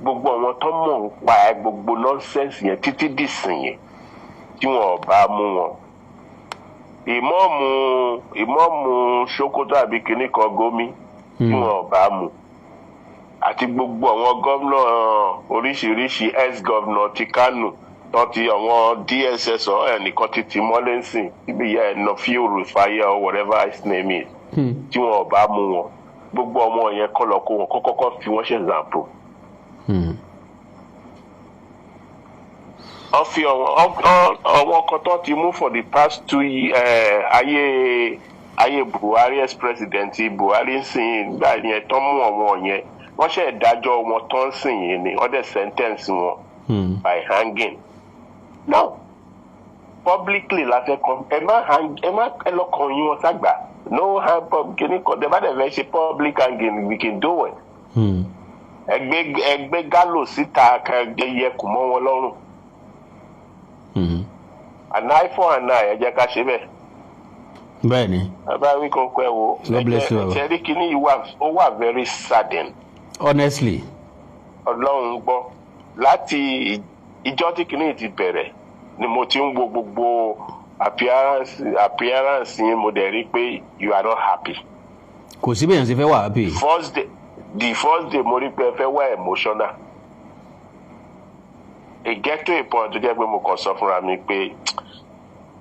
gbogbo àwọn tó mọ̀ ń pa ẹ, gbogbo nonsense yẹn títí dìsìn yẹn, tí wọn ò bá mú wọn. Ìmọ̀ọ́mù Sokoto àbí kinní kan gómi tí wọn ò bá mú, àti gbogbo àwọn gómìnà oríṣiríṣi, ex-governor ti Kánò tó ti àwọn DSS ọ ẹnìkan ti tì mọ́lé ńsìn ibi ìyá ẹ̀ Nafiu Rufai or whatever his name is, tí wọn ò bá mú wọn, gbogbo ọmọ yẹn kọ́ lọ kó wọn kọ́kọ́ fi wọ́n ṣe example. Wọ́n fi àwọn kan tó ti mú for the past 2 years, ayé Buhari, ex-president Buhari ń sìn gbà yẹn tó mú àwọn yẹn, wọ́n ṣe ìdájọ́ wọn tó ń sìn yìí ni wọ́n dẹ̀ sentence wọn by hanging. Now publicly la fẹ́ kàn, ẹ má hang, ẹ má ẹ lọ kàn yín wọn ságbà, no hang pub kìíní kan. Tẹ bá dẹ̀ fẹ́ ṣe public hanging, we can do it. Ẹ gbé gallows síta ká yẹkùn mọ́ wọn lọ́rùn. An eye for an eye, ẹ jẹ́ ká ṣe bẹ́ẹ̀. Bẹ́ẹ̀ni. Bàbá wí kókó ẹ wo. God bless you, baba. Ṣe rí kíní yìí wà, ó wà very sudden. Honestly. Ọlọ́run gbọ́, láti ìjọ́ tí kíní yìí ti bẹ̀rẹ̀ ni mo ti ń wo gbogbo appearance yín, mo dẹ̀ rí pé you are not happy. Kò sí bẹ́ẹ̀ yẹn ṣe fẹ́ wà happy. First day, the first day, mo rí pé ẹ fẹ́ wá emotional. It get to a point tó jẹ́ pé mo kàn sọ fúnra mi pé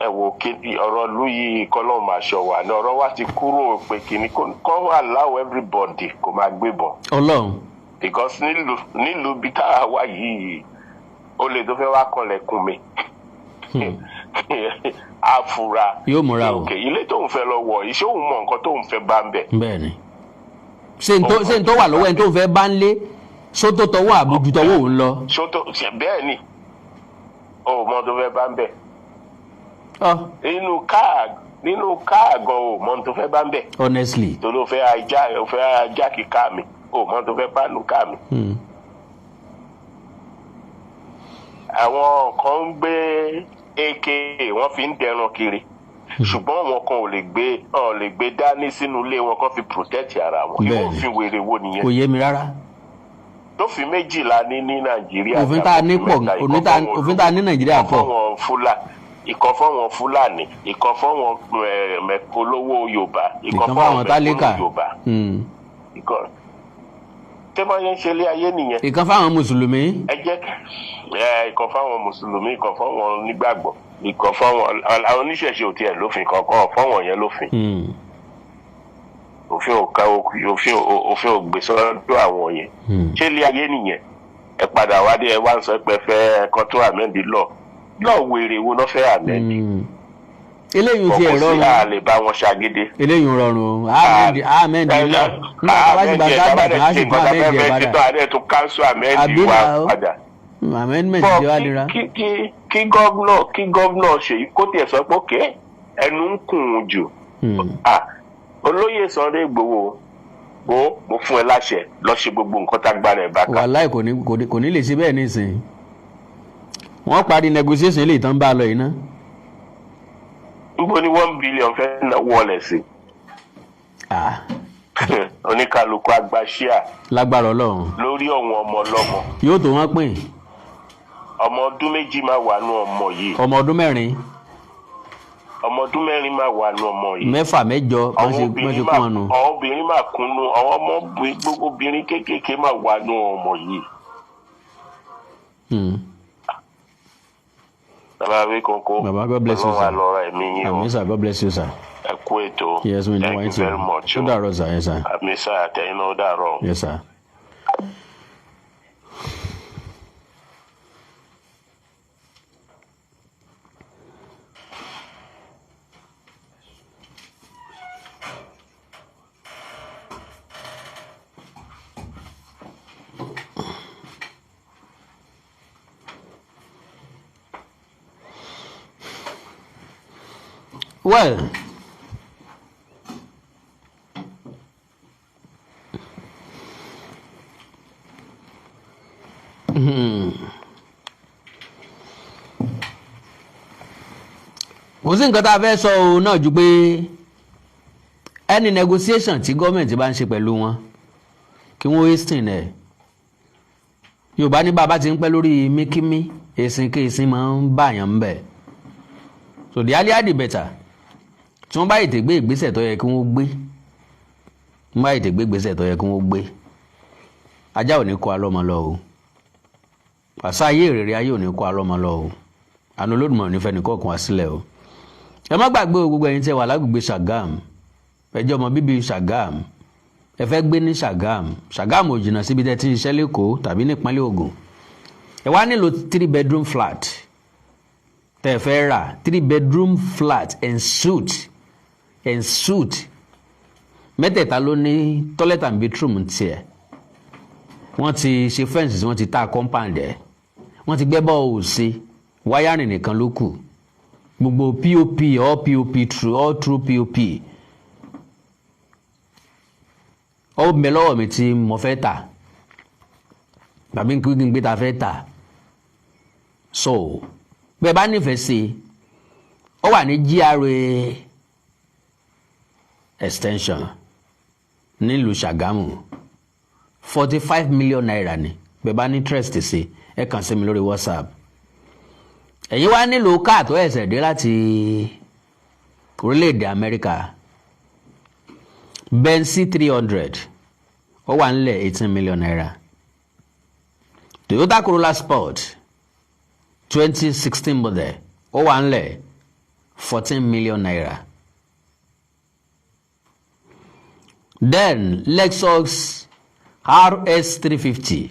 ẹ wo kí ọ̀rọ̀ ìlú yìí, kọ́lọ́run máa ṣọ́ wa ní. Ọ̀rọ̀ wa ti kúrò pé kìíní kọ́ allow everybody kó máa gbébọn. Ọlọ́run. Because nílùú bí tá a wà yìí, olè tó fẹ́ wá kanlẹ̀kùn mi á fura. Yóò múra o. Ok, ilé tóun fẹ́ lọ wọ̀ yìí, ṣé òun mọ nǹkan tóun fẹ́ bá ń bẹ̀? Bẹ́ẹ̀ni, ṣé n tó wà lọ́wọ́ ẹni tó ń fẹ́ bá ń lé sótó tọwọ́ àbójú tọwọ́ òun lọ. Ṣó tó ṣe bẹ́ẹ̀ ni o mọ tó fẹ́ bá ń bẹ̀? Ọ. Nínú káà gan, o mọ tó fẹ́ bá ń bẹ̀. Honestly. Torí o fẹ́ hijack káà mi, o mọ tó fẹ́ bá nù káà mi. Àwọn kan ń gbé AK, wọ́n fi ń dẹran kiri, ṣùgbọ́n àwọn kan ò lè gbé dání sínú ilé wọn kó fi protect ara wọn. Irú òfin wèrè wo nìyẹn? Kò yé mi rárá. Tófin méjìlá ní Nàìjíríà. Òfin tá a ní pọ̀, òfin tá a ní Nàìjíríà ìkan pọ̀. fáwọn Fúlà, ìkan fáwọn Fúlàní, ìkan fáwọn olówó Yorùbá, ìkan ìkan fáwọn tálíkà. Mẹ̀kúnnù Yorùbá. Ìkan tẹ́ bá yẹn ń ṣe ilé ayé nìyẹn. Ìkan fáwọn mùsùlùmí. Ẹ jẹ́ ẹ ìkan fáwọn mùsùlùmí, ìkan fáwọn onígbàgbọ́, ìkan fáwọn àwọn oníṣẹ̀ṣe. Ò tiẹ̀ lófin kankan fáwọn yẹn lófin. Òfin ò ká òfin ò gbé sọ́dọ̀ àwọn yẹn. Ṣé ilé ayé nìyẹn? Ẹ padà wá dé, ẹ wá ń sọ pé ẹ fẹ́ ẹ̀kan tó amend law. Wèrè wo náà fẹ́ amend? Eléyìí ti ẹ̀ Kò sí rọrùn. A lè bá wọn ṣàgídí. Eléyìí rọrùn o, amend law nígbà tá a bá sì bá sábà tán, á sì tún amend ẹ̀ padà. Títọ́ adé tó cancel amend Àbí wa náà o. padà. Amendment ti wá nira. Kí gọ́vnọ̀ Ṣèyí kó tiẹ̀ sọ pé òkè ẹnu ń kùn ún jù. Ah, olóyè Sunday Igboho, mo fún ẹ láṣẹ, lọ ṣe gbogbo nǹkan tágbára ẹ bá ká. Wàláì, kò ní lè ṣe bẹ́ẹ̀ nísìnyí. Wọ́n parí negotiation eléyìí tán bá a lọ yìí ná. Níbo ni 1 billion fẹ́ ná wọlé sí? Ah, Oníkálukú agbáṣíà lágbára Ọlọ́run. lórí ọ̀wọ́n ọmọ ọlọ́mọ. Yóò tó wọ́n pín. Ọmọ ọdún 2 máa wà nù ọmọ yìí. Ọmọ ọdún 4. Ọmọ ọdún 4 máa wà nù ọmọ yìí. 6, 8, wọ́n Àwọn ṣe wọ́n ṣe obìnrin kún máa wọn nù. Àwọn obìnrin máa kúnnú, àwọn ọmọ gbogbo obìnrin kéékèèké máa wà nù ọmọ yìí. Bàbá Awíkonko. Bàbá, God bless you, Ọlọ́run á sir. lọ́ra ẹ̀mí yín o. Àmín sir, God bless you, sir. Ẹ kú ètò. Yes, we know. Thank you very much Ó o. dàárọ̀ sir, yes sir. Àmín sir, àtẹ̀yìn náà, ó dàárọ̀. Yes sir. Well, kò sí nǹkan tá a fẹ́ sọ o náà ju pé any negotiation tí gọ́ọ̀mẹ̀ntì bá ń ṣe pẹ̀lú wọn, kí wọ́n hasten ẹ̀. Yorùbá ní bàbá ti ń pẹ́ lórí míkímí, èsìn kí èsìn máa ń bàyàn ń bẹ̀. So the earlier the better. Tí wọ́n bá ètè gbé ìgbésẹ̀ tó yẹ kí wọ́n gbé, wọ́n bá ètè gbé ìgbésẹ̀ tó yẹ kí wọ́n gbé, ajá ò ní kó alọ́mọ lọ o. Àṣà ayé ìrèrè ayé ò ní kó alọ́mọ lọ o. Àánú Olódùmarè ò ní fẹ́ nìkọ̀ọ̀kan wá sílẹ̀ o. Ẹ má gbàgbé o, gbogbo ẹ̀yin tí ẹ wà lágbègbè Ṣàgám, ẹ jẹ́ ọmọ bíbí Ṣàgám, ẹ fẹ́ gbé ní Ṣàgám, Ṣàgám ò jìnnà síbi tẹ́ ti ń ṣiṣẹ́ lẹ́kọ̀ọ́ tàbí nípínlẹ̀ Ògùn, ẹ wá nílò three bedroom flat tẹ́ ẹ fẹ́ rà, three bedroom flat and suite, and suite mẹ́tẹ̀ẹ̀ta ló ní toilet and bathroom tiẹ̀. Wọ́n ti ṣe fence, wọ́n ti ta compound ẹ̀, wọ́n ti gbẹ́ bọ́ọ̀ sí, wiring nìkan ló kù. Gbogbo POP, all POP through, all through POP. Ó ń bẹ lọ́wọ́ mi tí mo fẹ́ tà tàbí kí n gbé ta fẹ́ tà. So bẹ́ẹ̀ bá nífẹ̀ẹ́ sí i, ó wà ní GRA Extension nílùú Ṣàgámù. ₦45 million ni. Bẹ́ẹ̀ bá ní interest sí, ẹ kàn sí mi lórí WhatsApp. Ẹ̀yin wá nílò káà tó ẹ̀sẹ̀ dé láti orílẹ̀-èdè Amẹ́ríkà, Benz 300, ó wà nílẹ̀, ₦18 million. Toyota Corolla Sport 2016 model, ó wà nílẹ̀, ₦14 million. Then Lexus RS 350,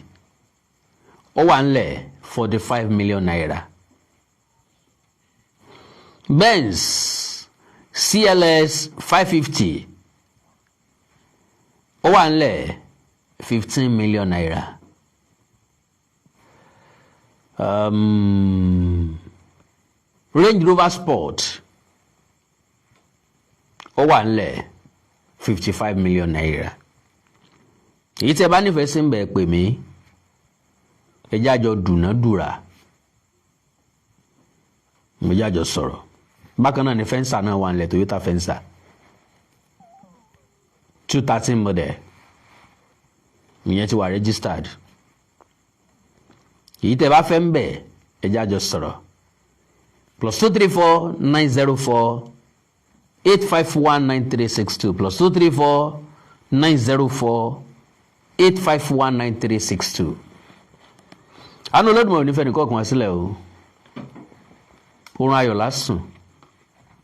ó wà nílẹ̀, ₦45 million. Benz CLS 550, ó wà nílẹ̀, ₦15 million. Range Rover Sport, ó wà nílẹ̀, ₦55 million. Èyí tí ẹ bá nífẹ̀ẹ́ sí ń bẹ̀, pè mí, ẹ jẹ́ àjọ dùnádùrà, ẹ jẹ́ àjọ sọ̀rọ̀. Bákan náà ni Venza náà wà nílẹ̀, Toyota Venza 213 model, ìyẹn ti wà registered. Èyí tẹ́ bá fẹ́ ń bẹ̀, ẹ jẹ́ àjọ sọ̀rọ̀. +234 904 851 9362, +234 904 851 9362. Àánú Olódùmarè ò ní fẹ́ nìkan kan wá sílẹ̀ o. Oorun ayọ̀ lásùn,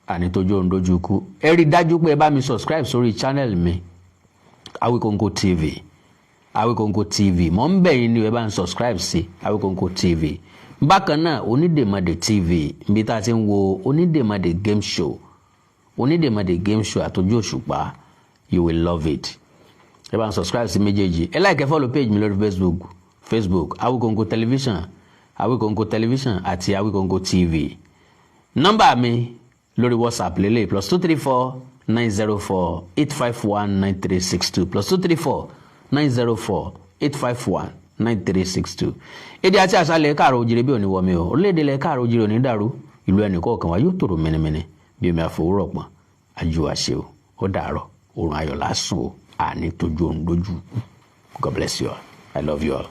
àní tójú oorun dójú ikú. Ẹ rí i dájú pé ẹ bá mi subscribe sórí channel mi, Awikonko TV. Awikonko TV, mọ̀ ń bẹ̀ yín ni, ẹ bá ń subscribe sí Awikonko TV. Bákan náà, Onídèmọdè TV, níbi tá a ti ń wo Onídèmọdè game show, Onídèmọdè game show àtọjú òṣùpá, you will love it. Ẹ bá ń subscribe sí méjèèjì. Ẹ like, ẹ follow page mi lórí Facebook, Facebook Awikonko Television, Awikonko Television àti Awikonko TV. Nọ́mbà mi lórí WhatsApp lélẹ̀: +234 904 851 9362, +234 904 851 9362. Èdè àti àṣà ilẹ̀ káàrọ̀ òjìrè bí òní wọmi o. Orílẹ̀-èdè ilẹ̀ káàrọ̀ òjìrè òní dàrú. Ìlú ẹnì kọ̀ọ̀kan wa yóò tòrò mẹ́nẹ́mẹ́nẹ́. Bí omi àfòwúrọ̀ pọ̀n ajú àṣẹ o. Ó dàárọ̀, oorun ayọ̀ lásùn o, àní tójú oorun lójú. God bless you all. I love you all.